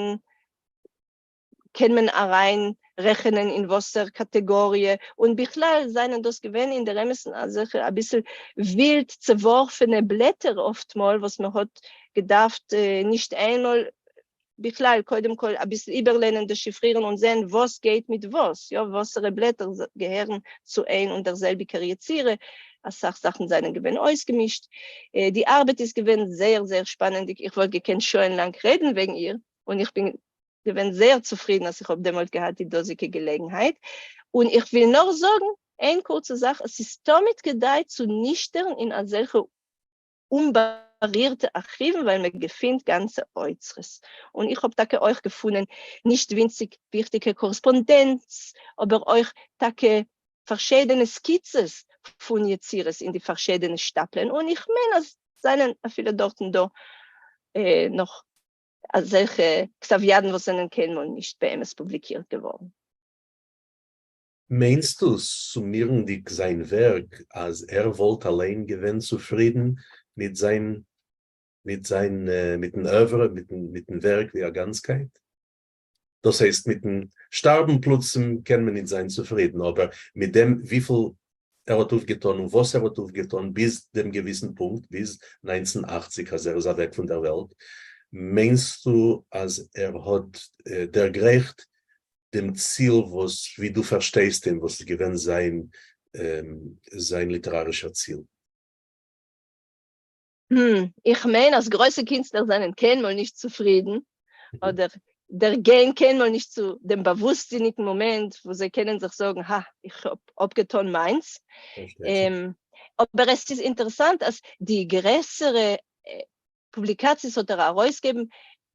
קען מען אריין רעכענען אין וואסער קאטעגאריע, און בכלל זענען דאס געווען אין דער אמת'ן אזעלכע אביסל ווילד צעווארפענע בלעטער אפטמאל וואס מען האט געדארפט נישט איינמאל בכלל קודם כל אביסל איבערלערנען דעשיפרירן און זען וואס גייט מיט וואס, יא, וואסערע בלעטער געהערן צו איין און דער זעלביגער יצירה, אסאך זאכן זענען געווען אויסגעמישט, די ארבעט איז געווען זייער זייער שפאנענדיג, איך וואלט געקענט שעה'ן לאנג רעדן וועגן איר, און איך בין געווען זייער צופרידן אז איך האב דעמאלט געהאט די דאזיגע געלעגנהייט, און איך וויל נאר זאגן איין קורצע זאך, עס איז תמיד כדאי צו נישטערן אין אזעלכע אומבארירטע ארכיוון ווייל מען געפינט גאנצע אוצרות, און איך האב טאקע אויך געפונען נישט ווינציג וויכטיגע קארעספאנדענץ, אבער אויך טאקע פארשידענע סקיצעס פון יצירות אין די פארשידענע שטאפלען, און איך מיין אז זענען אפילו דארטן דא נאך אזעלכע כתב ידן וואס זענען קיינמאל נישט באמת פובליקירט געווארן. מיינסטו, סומירנדיג זיין ווערק, אז ער וואלט אליין געווען צופרידן מיט זיין מיט זיין מיטן oeuvre, מיטן ווערק ווי א גאנצקייט? דאס הייסט מיטן שטארבן פלוצים קען מען ניט זיין צופרידן, אבער מיט דעם וויפיל ער האט אויפגעטאן און וואס ער האט אויפגעטאן ביז דעם געוויסן פונקט, ביז 1980 אז ער איז אוועק פון דער וועלט, מיינסטו אז ער האט דערגרייכט דעם ציל וואס ווי דו פארשטייסט אים וואס איז געווען זיין זיין ליטערארישער ציל? איך מיין אז גרויסע קינסטלער זענען קיינמאל נישט צופרידן, אדער דערגיין קיינמאל נישט צו דעם באוואוסטזיניגן מאמענט וואו זיי קענען זיך זאגן, הא, איך האב אפגעטאן מיינס. אבער עס איז אינטערעסאנט אז די גרעסערע פובליקאציעס האט ער ארויסגעגעבן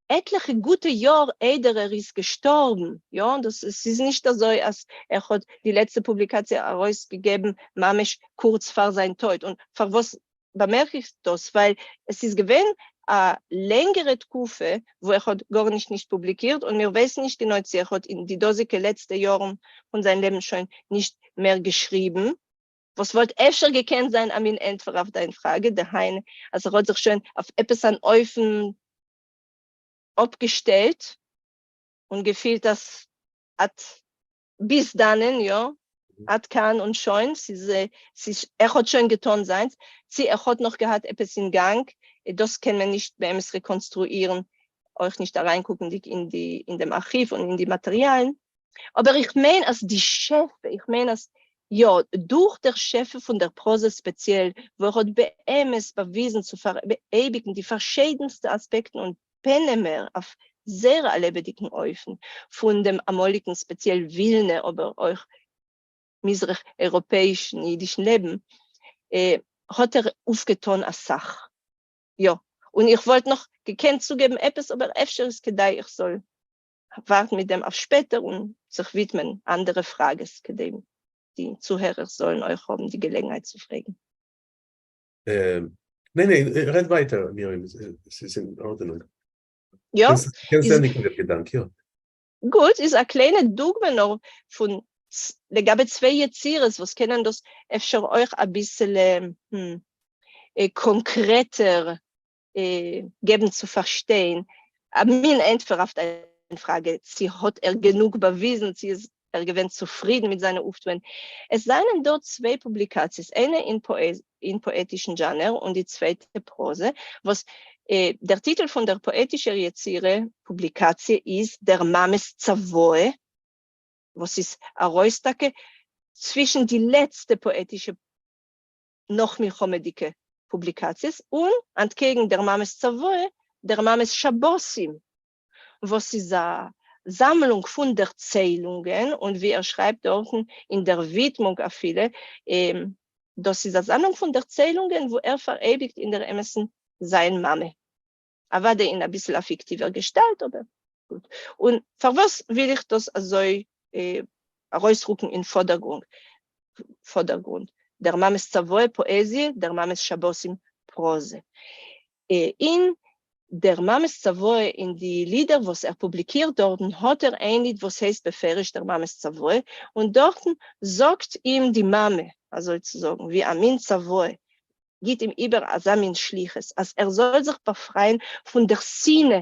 עטליכע גוטע יאר איידער ער איז געשטארבן, יא, דאס איז נישט אזוי אז ער האט די לעצטע פובליקאציע ארויסגעגעבן ממש קורץ פאר זיין טויט, און פארוואס באמערק איך דאס? ווייל עס איז געווען א לענגערע תקופה וואו ער האט גארנישט נישט פובליקירט, און מיר ווייסן נישט גענוי צו ער האט אין די דאזיגע לעצטע יארן פון זיין לעבן שוין נישט מער געשריבן, וואס וואלט אפשר געקענט זיין א מין ענטפער אויף דיין פראגע, דהיינו אז ער האט זיך שוין אויף עפעס אן אופן אפגעשטעלט און געפילט אז אט ביז דאנען, יא, עד כאן און שוין, ס'איז, ס'איז, ער האט שוין געטון זיינס, צי ער האט נאך געהאט עפעס אין גאנג, דאס קען מען נישט באמת רעקאנסטרואירן, אויך נישט אריינקוקנדיג אין די, אין דעם ארכיוו און אין די מאטעריאלן. אבער איך מיין אז די שפע, איך מיין אז יא, דורך דער שפע פון דער פראזע ספעציעל, וואו ער האט באמת באוויזן צו פאראייביגן די פארשיידנסטע אספעקטן און פענעמער אויף זייער א לעבעדיגן אופן פון דעם אמאליגן ספעציעל ווילנע אבער אויך מזרח אייראפעאישן אידישן לעבן, האט ער אויפגעטאן אסאך. יא, און איך וואלט נאך געקענט צוגעבן עפעס אבער אפשר איז כדאי איך זאל ווארטן מיט דעם אויף שפעטער און זיך ווידמען אנדערע פראגעס כדי די צוהערער זאלן אויך האבן די געלעגנהייט צו פרעגן. ניין ניין, רעד ווייטער מרים, עס איז אין ארדענונג. יא. קענסט ענדיגן דעם געדאנק, יא. גוט, איז א קליינע דוגמא נאר פון לגבי צוויי יצירות וואס קענען דאס אפשר אויך אביסעלע קאנקרעטער געבן צו פארשטיין, א מין ענטפער אויף דיין פראגע צי האט ער גענוג באוויזן, צי איז ער געווען צופרידן מיט זיינע אויפטוען. עס זענען דא צוויי פובליקאציעס, איינע אין פאעטישן זשאנער און די צווייטע פראזע, וואס דער טיטל פון דער פאעטישער יצירה, פובליקאציע, איז דער מאמע'ס צוואה, וואס איז ארויס טאקע צווישן די לעצטע פאעטישע נאך-מלחמה'דיגע פובליקאציעס, און אנטקעגן דער מאמע'ס צוואה, דער מאמע'ס שבתים, וואס איז א זאמלונג פון דערציילונגען, און ווי ער שרייבט דארטן אין דער ווידמונג אפילו, דאס איז א זאמלונג פון דערציילונגען וואו ער פאראייביגט אין דער אמת'ן זיין מאמע. אוודאי אין אביסל א פיקטיווער געשטאלט, אבער גוט. און פארוואס וויל איך דאס אזוי ארויסרוקן אין פאדערגרונד? דער מאמע'ס צוואה פאעזיע, דער מאמע'ס שבתים פראזע. אין דער מאמע'ס צוואה אין די לידער וואס ער פובליקירט דארטן האט ער איין ליד וואס הייסט בפירוש דער מאמע'ס צוואה, און דארטן זאגט אים די מאמע, אזוי צו זאגן, ווי א מין צוואה, גיט אים איבער אַזאַ מין שליחות, אַז ער זאָל זיך באַפֿרײַען פֿון דער שׂינאה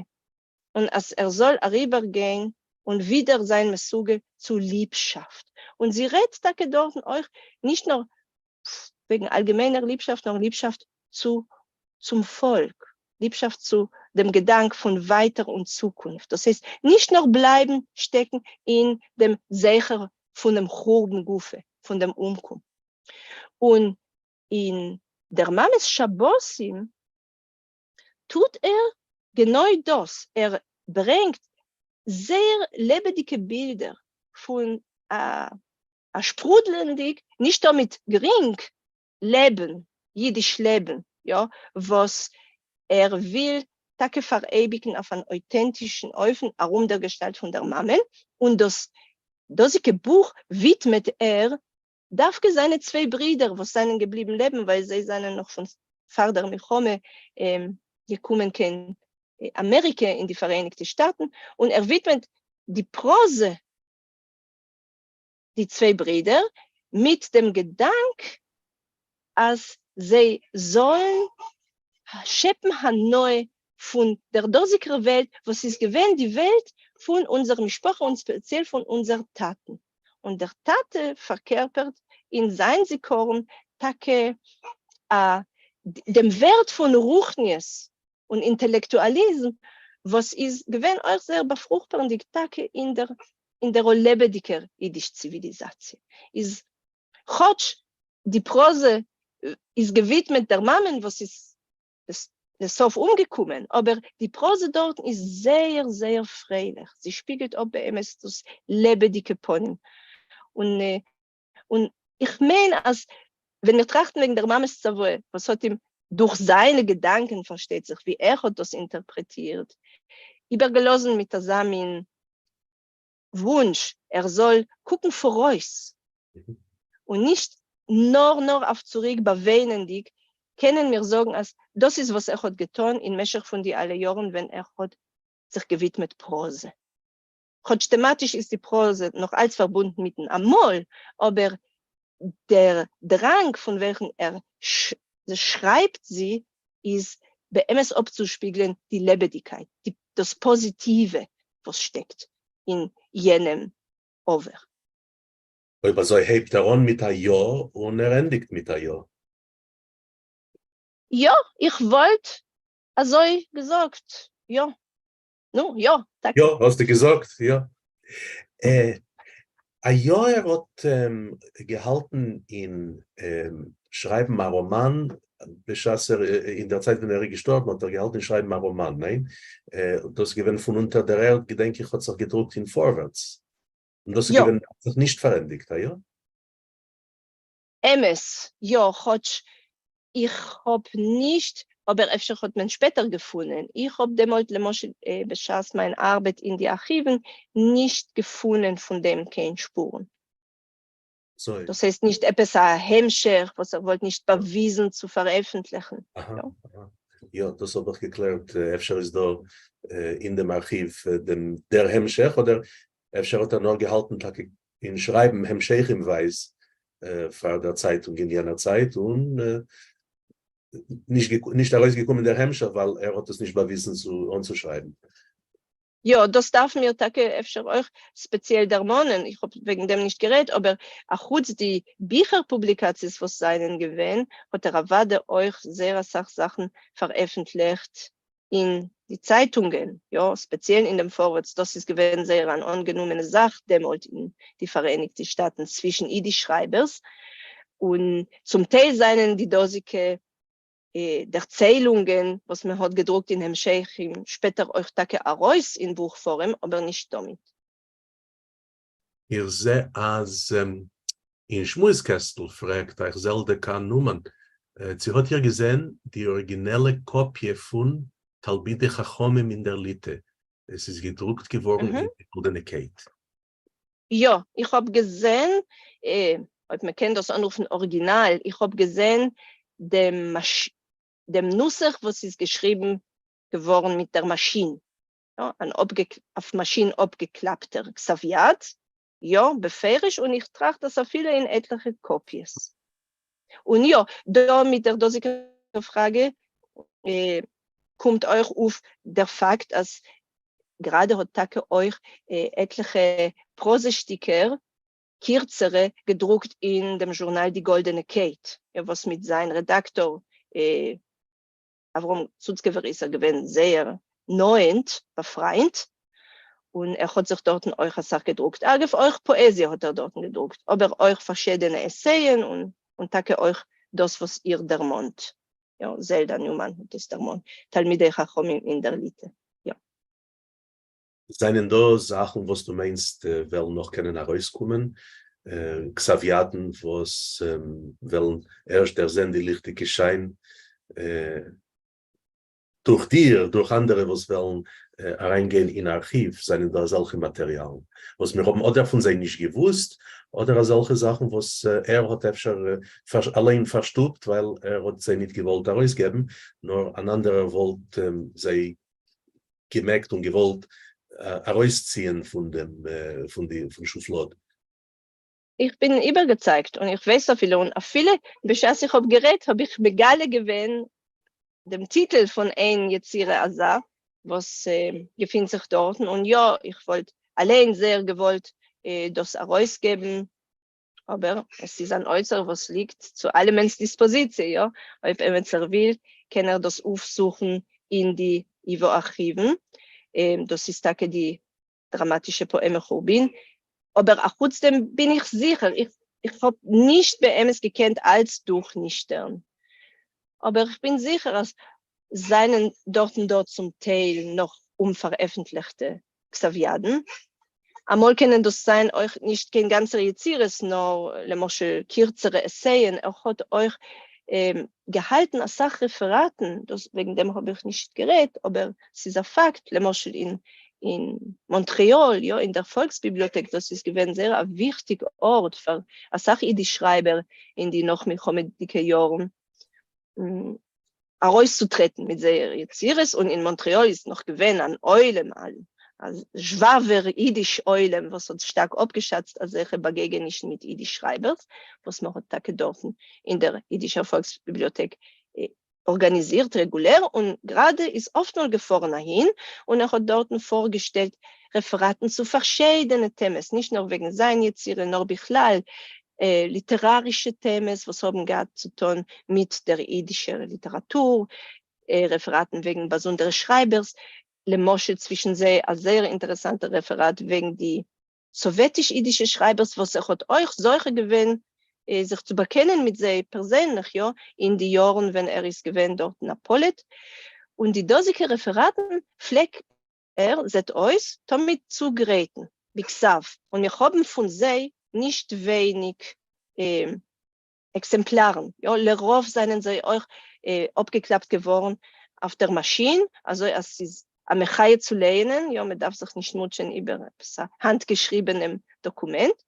און אַז ער זאָל אַריבערגײן און ווידער זײַן מסוגל צו ליבשאַפֿט. און זי רעדט טאַקע דאָרטן אויך נישט נאָר וועגן אַלגעמיינער ליבשאַפֿט, נאָר ליבשאַפֿט צו צום פֿאָלק, ליבשאַפֿט צו דעם געדאַנק פֿון ווײַטער און צוקונפֿט. דאָס הייסט, נישט נאָר בלײַבן שטעקן אין דעם זכר פֿונעם חורבן גופֿא, פֿון דעם אומקום. און אין דער מאמע'ס שבתים טוט ער גענוי דאס, ער ברענגט זייער לעבעדיגע בילדער פון א שפרודלענדיג, נישט תמיד גרינג, לעבן, אידיש לעבן, יא, וואס ער וויל טאקע פאראייביגן אויף אן אויטענטישן אופן ארום דער געשטאלט פון דער מאמען, און דאס דאזיגע בוך ווידמעט ער דווקא זיינע צוויי ברידער וואס זענען געבליבן לעבן ווייל זיי זענען נאך פון פאר דער מלחמה געקומען קיין אמעריקע אין די פאראייניגטע שטאטן, און ער ווידמעט די פראזע די צוויי ברידער מיט דעם געדאנק אז זיי זאלן שעפן הנאה פון דער דאזיגער וועלט וואס איז געווען די וועלט פון אונזער משפחה און ספעציעל פון אונזער טאטן. און דער טאטע פארקערפערט אין זיין זיכרון טאקע דעם ווערט פון רוחניות און אינטעלעקטואליזם וואס איז געווען אויך זייער באפרוכפערנדיג טאקע אין דער אין דער לעבעדיגער אידיש ציוויליזאציע. איז כאטש די פראזע איז געווידמעט דער מאמען וואס איז לסוף אומגעקומען, אבער די פראזע דארטן איז זייער זייער פרייליך, זי שפיגלט אפ באמת דאס לעבעדיגע פנים. און און איך מיין אז ווען מיר טראכטן וועגן דער מאמע'ס צוואה, וואס האט אים דורך זיינע געדאנקען, פארשטייט זיך, ווי ער האט דאס אינטערפרעטירט, איבערגעלאזן מיט אזא מין וואונטש ער זאל קוקן פאראויס און נישט נאר נאר אויף צוריק באוויינענדיג, קענען מיר זאגן אז דאס איז וואס ער האט געטון אין משך פון די אלע יארן ווען ער האט זיך געווידמעט פראזע. כאטש טעמאטיש איז די פראזע נאך אלץ פארבונדן מיטן אמאל, אבער דער דראנג פון וועלכן ער שרייבט זי איז באמת אפצושפיגלען די לעבעדיגקייט, דאס פאזיטיווע וואס שטעקט אין יענעם עבר. אויב אזוי הייבט ער אן מיט א יא און ער ענדיגט מיט א יא. יא, איך וואלט אזוי געזאגט, יא. נו, יא, טאקע. יא, האסטו געזאגט, יא. א יא ער האט געהאלטן אין שרייבן א ראמאן בשעת ער, אין דער צייט ווען ער איז געשטארבן האט ער געהאלטן אין שרייבן א ראמאן, ניין? דאס איז געווען פון אונטער דער ערד געדענק איך האט זיך געדרוקט אין פארווערטס, און דאס איז געווען האט זיך נישט פארענדיגט, א יא? אמת, יא, כאטש איך האב נישט, אבער אפשר האט מען שפעטער געפונען, איך האב דעמאלט למשל בשעת מיין ארבעט אין די ארכיוון נישט געפונען פון דעם קיין שפורן. דאס הייסט נישט עפעס א המשך וואס ער וואלט נישט באוויזן צו פארעפנטליכן. יא, דאס האב איך געקלערט, אפשר איז דא אין דעם ארכיוו דעם דער המשך, אדער אפשר האט ער נאר געהאלטן טאקע אין שרייבן המשכים-ווייז פאר דער צייטונג אין יענער צייט, און נישט ארויסגעקומען דער המשך ווייל ער האט עס נישט באוויזן צו אנצושרייבן. יא, דאס דארפן מיר טאקע אפשר אויך ספעציעל דערמאנען, איך האב וועגן דעם נישט גערעדט, אבער אחוץ די ביכער פובליקאציעס וואס זענען געווען, האט ער אוודאי אויך זייער אסאך זאכן פארעפנטליכט אין די צייטונגען, יא, ספעציעל אין דעם פארווערטס, דאס איז געווען זייער אן אנגענומענע זאך דעמאלט אין די פאראייניגטע שטאטן צווישן אידיש שרייבערס, און צום טייל זענען די דאזיגע דערציילונגען וואס מען האט געדרוקט אין המשכים שפעטער אויך טאקע ארויס אין בוך פארעם, אבער נישט תמיד. איך זע אז אין שמועס קעסטל פרעגט אייך זעלדע קיין נאמען, צו האט איר געזען די אריגינעלע קאפיע פון תלמידי חכמים אין דער ליטע, עס איז געדרוקט געווארן אין די גאלדענע קייט. יא, איך האב געזען, אויב מען קען דאס אנרופן אריגינאל, איך האב געזען דעם נוסח וואס איז געשריבן געווארן מיט דער מאשין, יא, אן אויף מאשין אפגעקלאפטער כתב יד, יא, בפירוש, און איך טראכט אז אפילו אין עטליכע קאפיעס. און יא, דא מיט דער דאזיגער פֿראַגע קומט אויך אויף דער פֿאַקט, אַז גראַדע האָט טאַקע אויך עטלעכע פּראָזע-שטיקער, קירצערע, געדרוקט אין דעם זשורנאַל די גאָלדענע קייט, וואָס מיט זײַן רעדאַקטאָר אברהם סוצקעווער איז ער געווען זייער נאענט באפריינט, און ער האט זיך דארטן אויך אסאך געדרוקט, אגב אויך פאעזיע האט ער דארטן געדרוקט, אבער אויך פארשידענע עסייען און טאקע אויך דאס וואס איר דערמאנט, יא, זעלדא ניומאן האט עס דערמאנט, תלמידי חכמים אין דער ליטע, יא. זענען דא זאכן וואס דו מיינסט וועלן נאך קענען ארויסקומען, כתב-ידן וואס וועלן ערשט דערזען די ליכטיגע שיין דורך דיר, דורך אנדערע וואס וועלן אריינגיין אין ארכיוו, זענען דא אזעלכע מאטעריאלן וואס מיר האבן אדער פון זיי נישט געוואוסט, אדער אזעלכע זאכן וואס ער האט אפשר אליין פארשטופט ווייל ער האט זיי ניט געוואלט ארויסגעבן, נאר אן אנדערער וואלט זיי געמעגט און געוואלט ארויסציען פון דעם פון די פון שופלאד. איך בין איבערגעצייגט און איך ווייס אפילו און אפילו בשעת איך האב גערעדט האב איך מגלה געווען דעם טיטל פון איין יצירה אזא וואס געפינט זיך דארטן און יא איך וואלט אליין זייער געוואלט דאס ארויסגעבן אבער עס איז אן אוצר וואס ליגט צו אלעמענס דיספאזיציע, יא, אויב עמיצער וויל קען ער דאס אויפזוכן אין די ייוואו ארכיוון, דאס איז טאקע די דראמאטישע פאעמע חורבין, אבער אחוץ דעם בין איך זיכער, איך האב נישט באמת געקענט אלץ דורכנישטערן, אבער איך בין זיכער אז זענען דארטן דא צום טייל נאך אומפארעפנטליכטע כתב-ידן. אמאל קענען דאס זיין אויך נישט קיין גאנצער יצירות נאר למשל קירצערע עסייען, ער האט אויך געהאלטן אסאך רעפעראטן, דאס וועגן דעם האב איך נישט גערעדט, אבער ס'איז א פאקט, למשל אין אין מאנטריאל, יא, אין דער פאלקס-ביבליאטעק, דאס איז געווען זייער א וויכטיג ארט פאר אסאך אידיש שרייבער אין די נאך-מלחמה'דיגע יארן, ארויסצוטרעטן מיט זייער יצירות, און אין מאנטריאל איז נאך געווען אן עולם, א זשוואווער אידיש עולם וואס האט שטארק אפגעשאצט אזעלכע באגעגענישן מיט אידיש שרייבערס, וואס מען האט טאקע דארטן אין דער אידישער פאלקס-ביבליאטעק ארגאניזירט רעגולער, און גראדע איז אפטמאל געפארן אהין, און ער האט דארטן פארגעשטעלט רעפעראטן צו פארשיידענע טעמעס, נישט נאר וועגן זיין יצירה, נאר בכלל ליטעראַרישע טעמעס, וואָס האָבן געהאַט צו טאָן מיט דער ייִדישער ליטעראַטור, רעפֿעראַטן וועגן באַזונדערע שרײַבערס, למשל, צווישן זיי אַ זייער אינטערעסאַנטער רעפֿעראַט וועגן די סאָוועטיש-ייִדישע שרײַבערס, וואָס ער האָט אויך זוכה געווען זיך צו באַקענען מיט זיי פּערזענלעך, יאָ, אין די יאָרן, ווען ער איז געווען דאָרטן אַ פּליט. און די דאָזיקע רעפֿעראַטן פֿלעג ער, זעט אויס, תמיד צוגרייטן בכתב, און מיר האבן פון זיי נישט ווייניג עקזעמפלארן, יא, לרוב זענען זיי אויך אפגעקלאפט געווארן אויף דער מאשין, אזוי אז ס'איז א מחיה צו לייענען, יא, מ'דארף זיך נישט מוטשען איבער עפעס א האנט-געשריבענעם דאקומענט.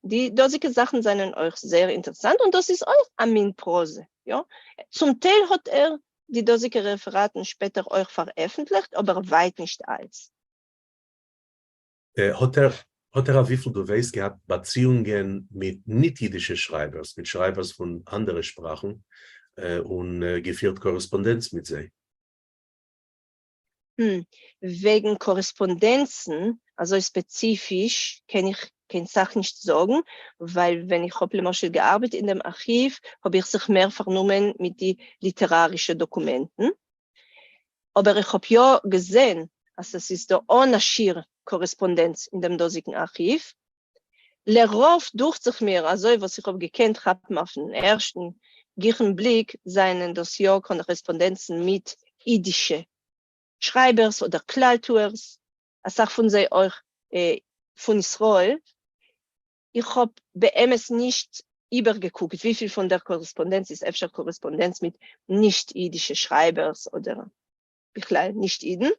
די דאזיגע זאכן זענען אויך זייער אינטערעסאנט, און דאס איז אויך א מין פראזע, יא. צום טייל האט ער די דאזיגע רעפעראטן שפעטער אויך פארעפנטליכט, אבער ווייט נישט אלץ. האט ער, האט ער אויף וויפיל דו ווייסט געהאט באציאונגען מיט ניט-אידישע שרייבערס, מיט שרייבערס פון אנדערע שפראכן, און געפירט קארעספאנדענץ מיט זיי? וועגן קארעספאנדענצן אזוי ספעציפיש קען איך קיין סך נישט זאגן, ווייל ווען איך האב למשל געארבעט אין דעם ארכיוו האב איך זיך מער פארנומען מיט די ליטערארישע דאקומענטן, אבער איך האב יא געזען אז עס איז דא אן א שיעור קארעספאנדענץ אין דעם דאזיגן ארכיוו. לרוב דוכט זיך מיר אזוי וואס איך האב געקענט כאפן אויפן ערשטן גיכן בליק זענען דאס יא קארעספאנדענצן מיט אידישע שרייבערס אדער כלל-טוערס, אסאך פון זיי אויך פון ישראל. איך האב באמת נישט איבערגעקוקט וויפיל פון דער קארעספאנדענץ איז אפשר קארעספאנדענץ מיט נישט אידישע שרייבערס אדער בכלל נישט אידן.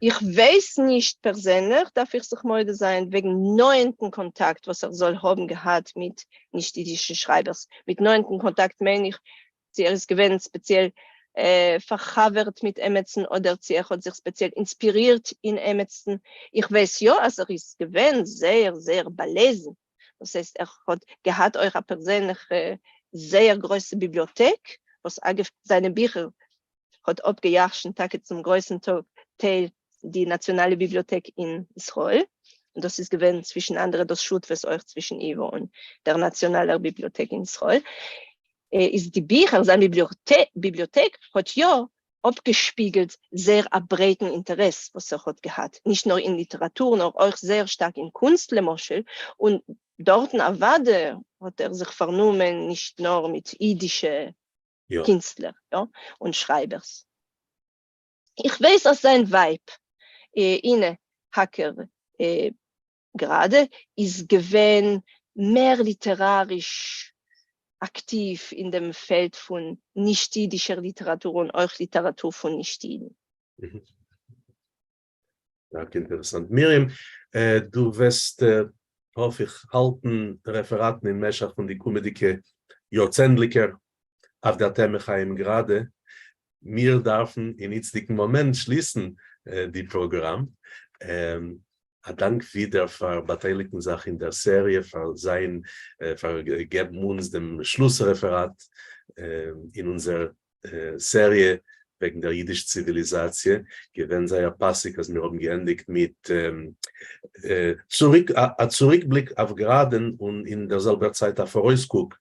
איך ווייס נישט פערזענליך, דארף איך זיך מודה זיין, וועגן נאענטן קאנטאקט וואס ער זאל האבן געהאט מיט נישט אידישע שרייבערס. מיט נאענטן קאנטאקט מיין איך צו ער איז געווען ספעציעל פארחבר'ט מיט עמעצן אדער צו ער האט זיך ספעציעל אינספירירט אין עמעצן. איך ווייס יא אז ער איז געווען זייער זייער באלעזן, דאס הייסט ער האט געהאט אויך א פערזענליכע זייער גרויסע ביבליאטעק. וואס אגב זיינע ביכער האט אפגעירשנט טאקע צום גרויסן טייל די נאציאנאלע ביבליאטעק אין ישראל, און דאס איז געווען צווישן אנדערע דאס שותפות אויך צווישן ייווא און דער נאציאנאלער ביבליאטעק אין ישראל, איז די ביכער, זיין ביבליאטעק האט יא אפגעשפיגלט זייער א ברייטן אינטערעס וואס ער האט געהאט, נישט נאר אין ליטעראטור נאר אויך זייער שטארק אין קונסט למשל, און דארטן אוודאי האט ער זיך פארנומען נישט נאר מיט אידישע קינסטלער יא און שרייבערס. איך ווייס אז זיין ווייב אינע האקער גראדע איז געווען מער ליטעראריש אקטיוו אין דעם פעלד פון נישט-אידישער ליטעראטור און אויך ליטעראטור פון נישט-אידן. שטארק אינטערעסאנט. מרים, דו וועסט האף איך האלטן רעפעראטן אין משך פון די קומעדיגע יארצענדליקער אויף דער טעמע חיים גראדע. מיר דארפן אין איצטיגן מאמענט שליסן די פראגראם. א דאנק ווידער פאר באטייליגן זיך אין דער סעריע, פאר זיין, פאר געבן אונז דעם שלוס רעפעראט אין אונזער סעריע וועגן דער אידיש ציוויליזאציע, געווען זייער פאסיג אז מיר האבן געענדיגט מיט צוריק א צוריקבליק אויף גראדען און אין דער זעלבער צייט א פאראויסקוק,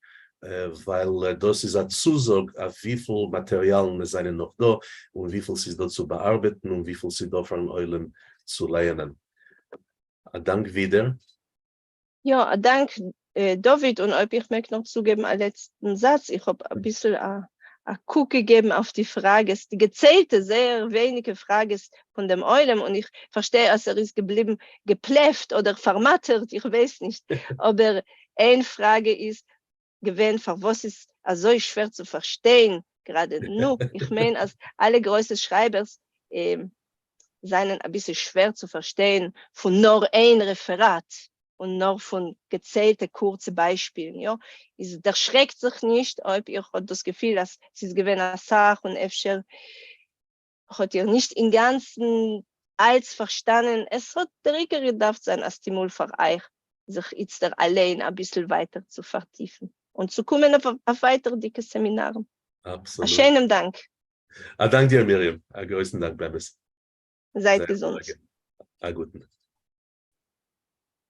ווייל דאס איז א צוזאג אויף וויפיל מאטעריאלן עס זענען נאך דא און וויפיל ס'איז דא צו באארבעטן און וויפיל ס'איז דא פארן עולם צו לייענען. א דאנק ווידער. יא, א דאנק דוד, און אויב איך מעג נאך צוגעבן א לעצטן זאץ, איך האב אביסל א קוק געגעבן אויף די פראגעס, די געציילטע זייער ווייניגע פראגעס פון דעם עולם, און איך פארשטיי אז ער איז געבליבן געפלעפט אדער פארמאטערט, איך ווייס נישט, אבער איין פראגע איז געווען פארוואס איז אזוי שווער צו פארשטיין גראדע, נו, איך מיין אז אלע גרויסע שרייבערס זענען אביסל שווער צו פארשטיין פון נאר איין רעפעראט און נאר פון געציילטע קורצע ביישפילן, יא? איז דערשרעקט זיך נישט אויב איר האט דאס געפיל אז ס'איז געווען אסאך און אפשר האט איר נישט אינגאנצן אלץ פארשטאנען, עס האט דער עיקר געדארפט זיין א סטימול פאר אייך זיך איצטער אליין אביסל ווייטער צו פארטיפן און צו קומען אויף ווייטערדיגע סעמינארן. א שיינעם דאנק. א דאנק דיר מרים, א גרויסן דאנק באמת. זייט געזונט. א גוטן.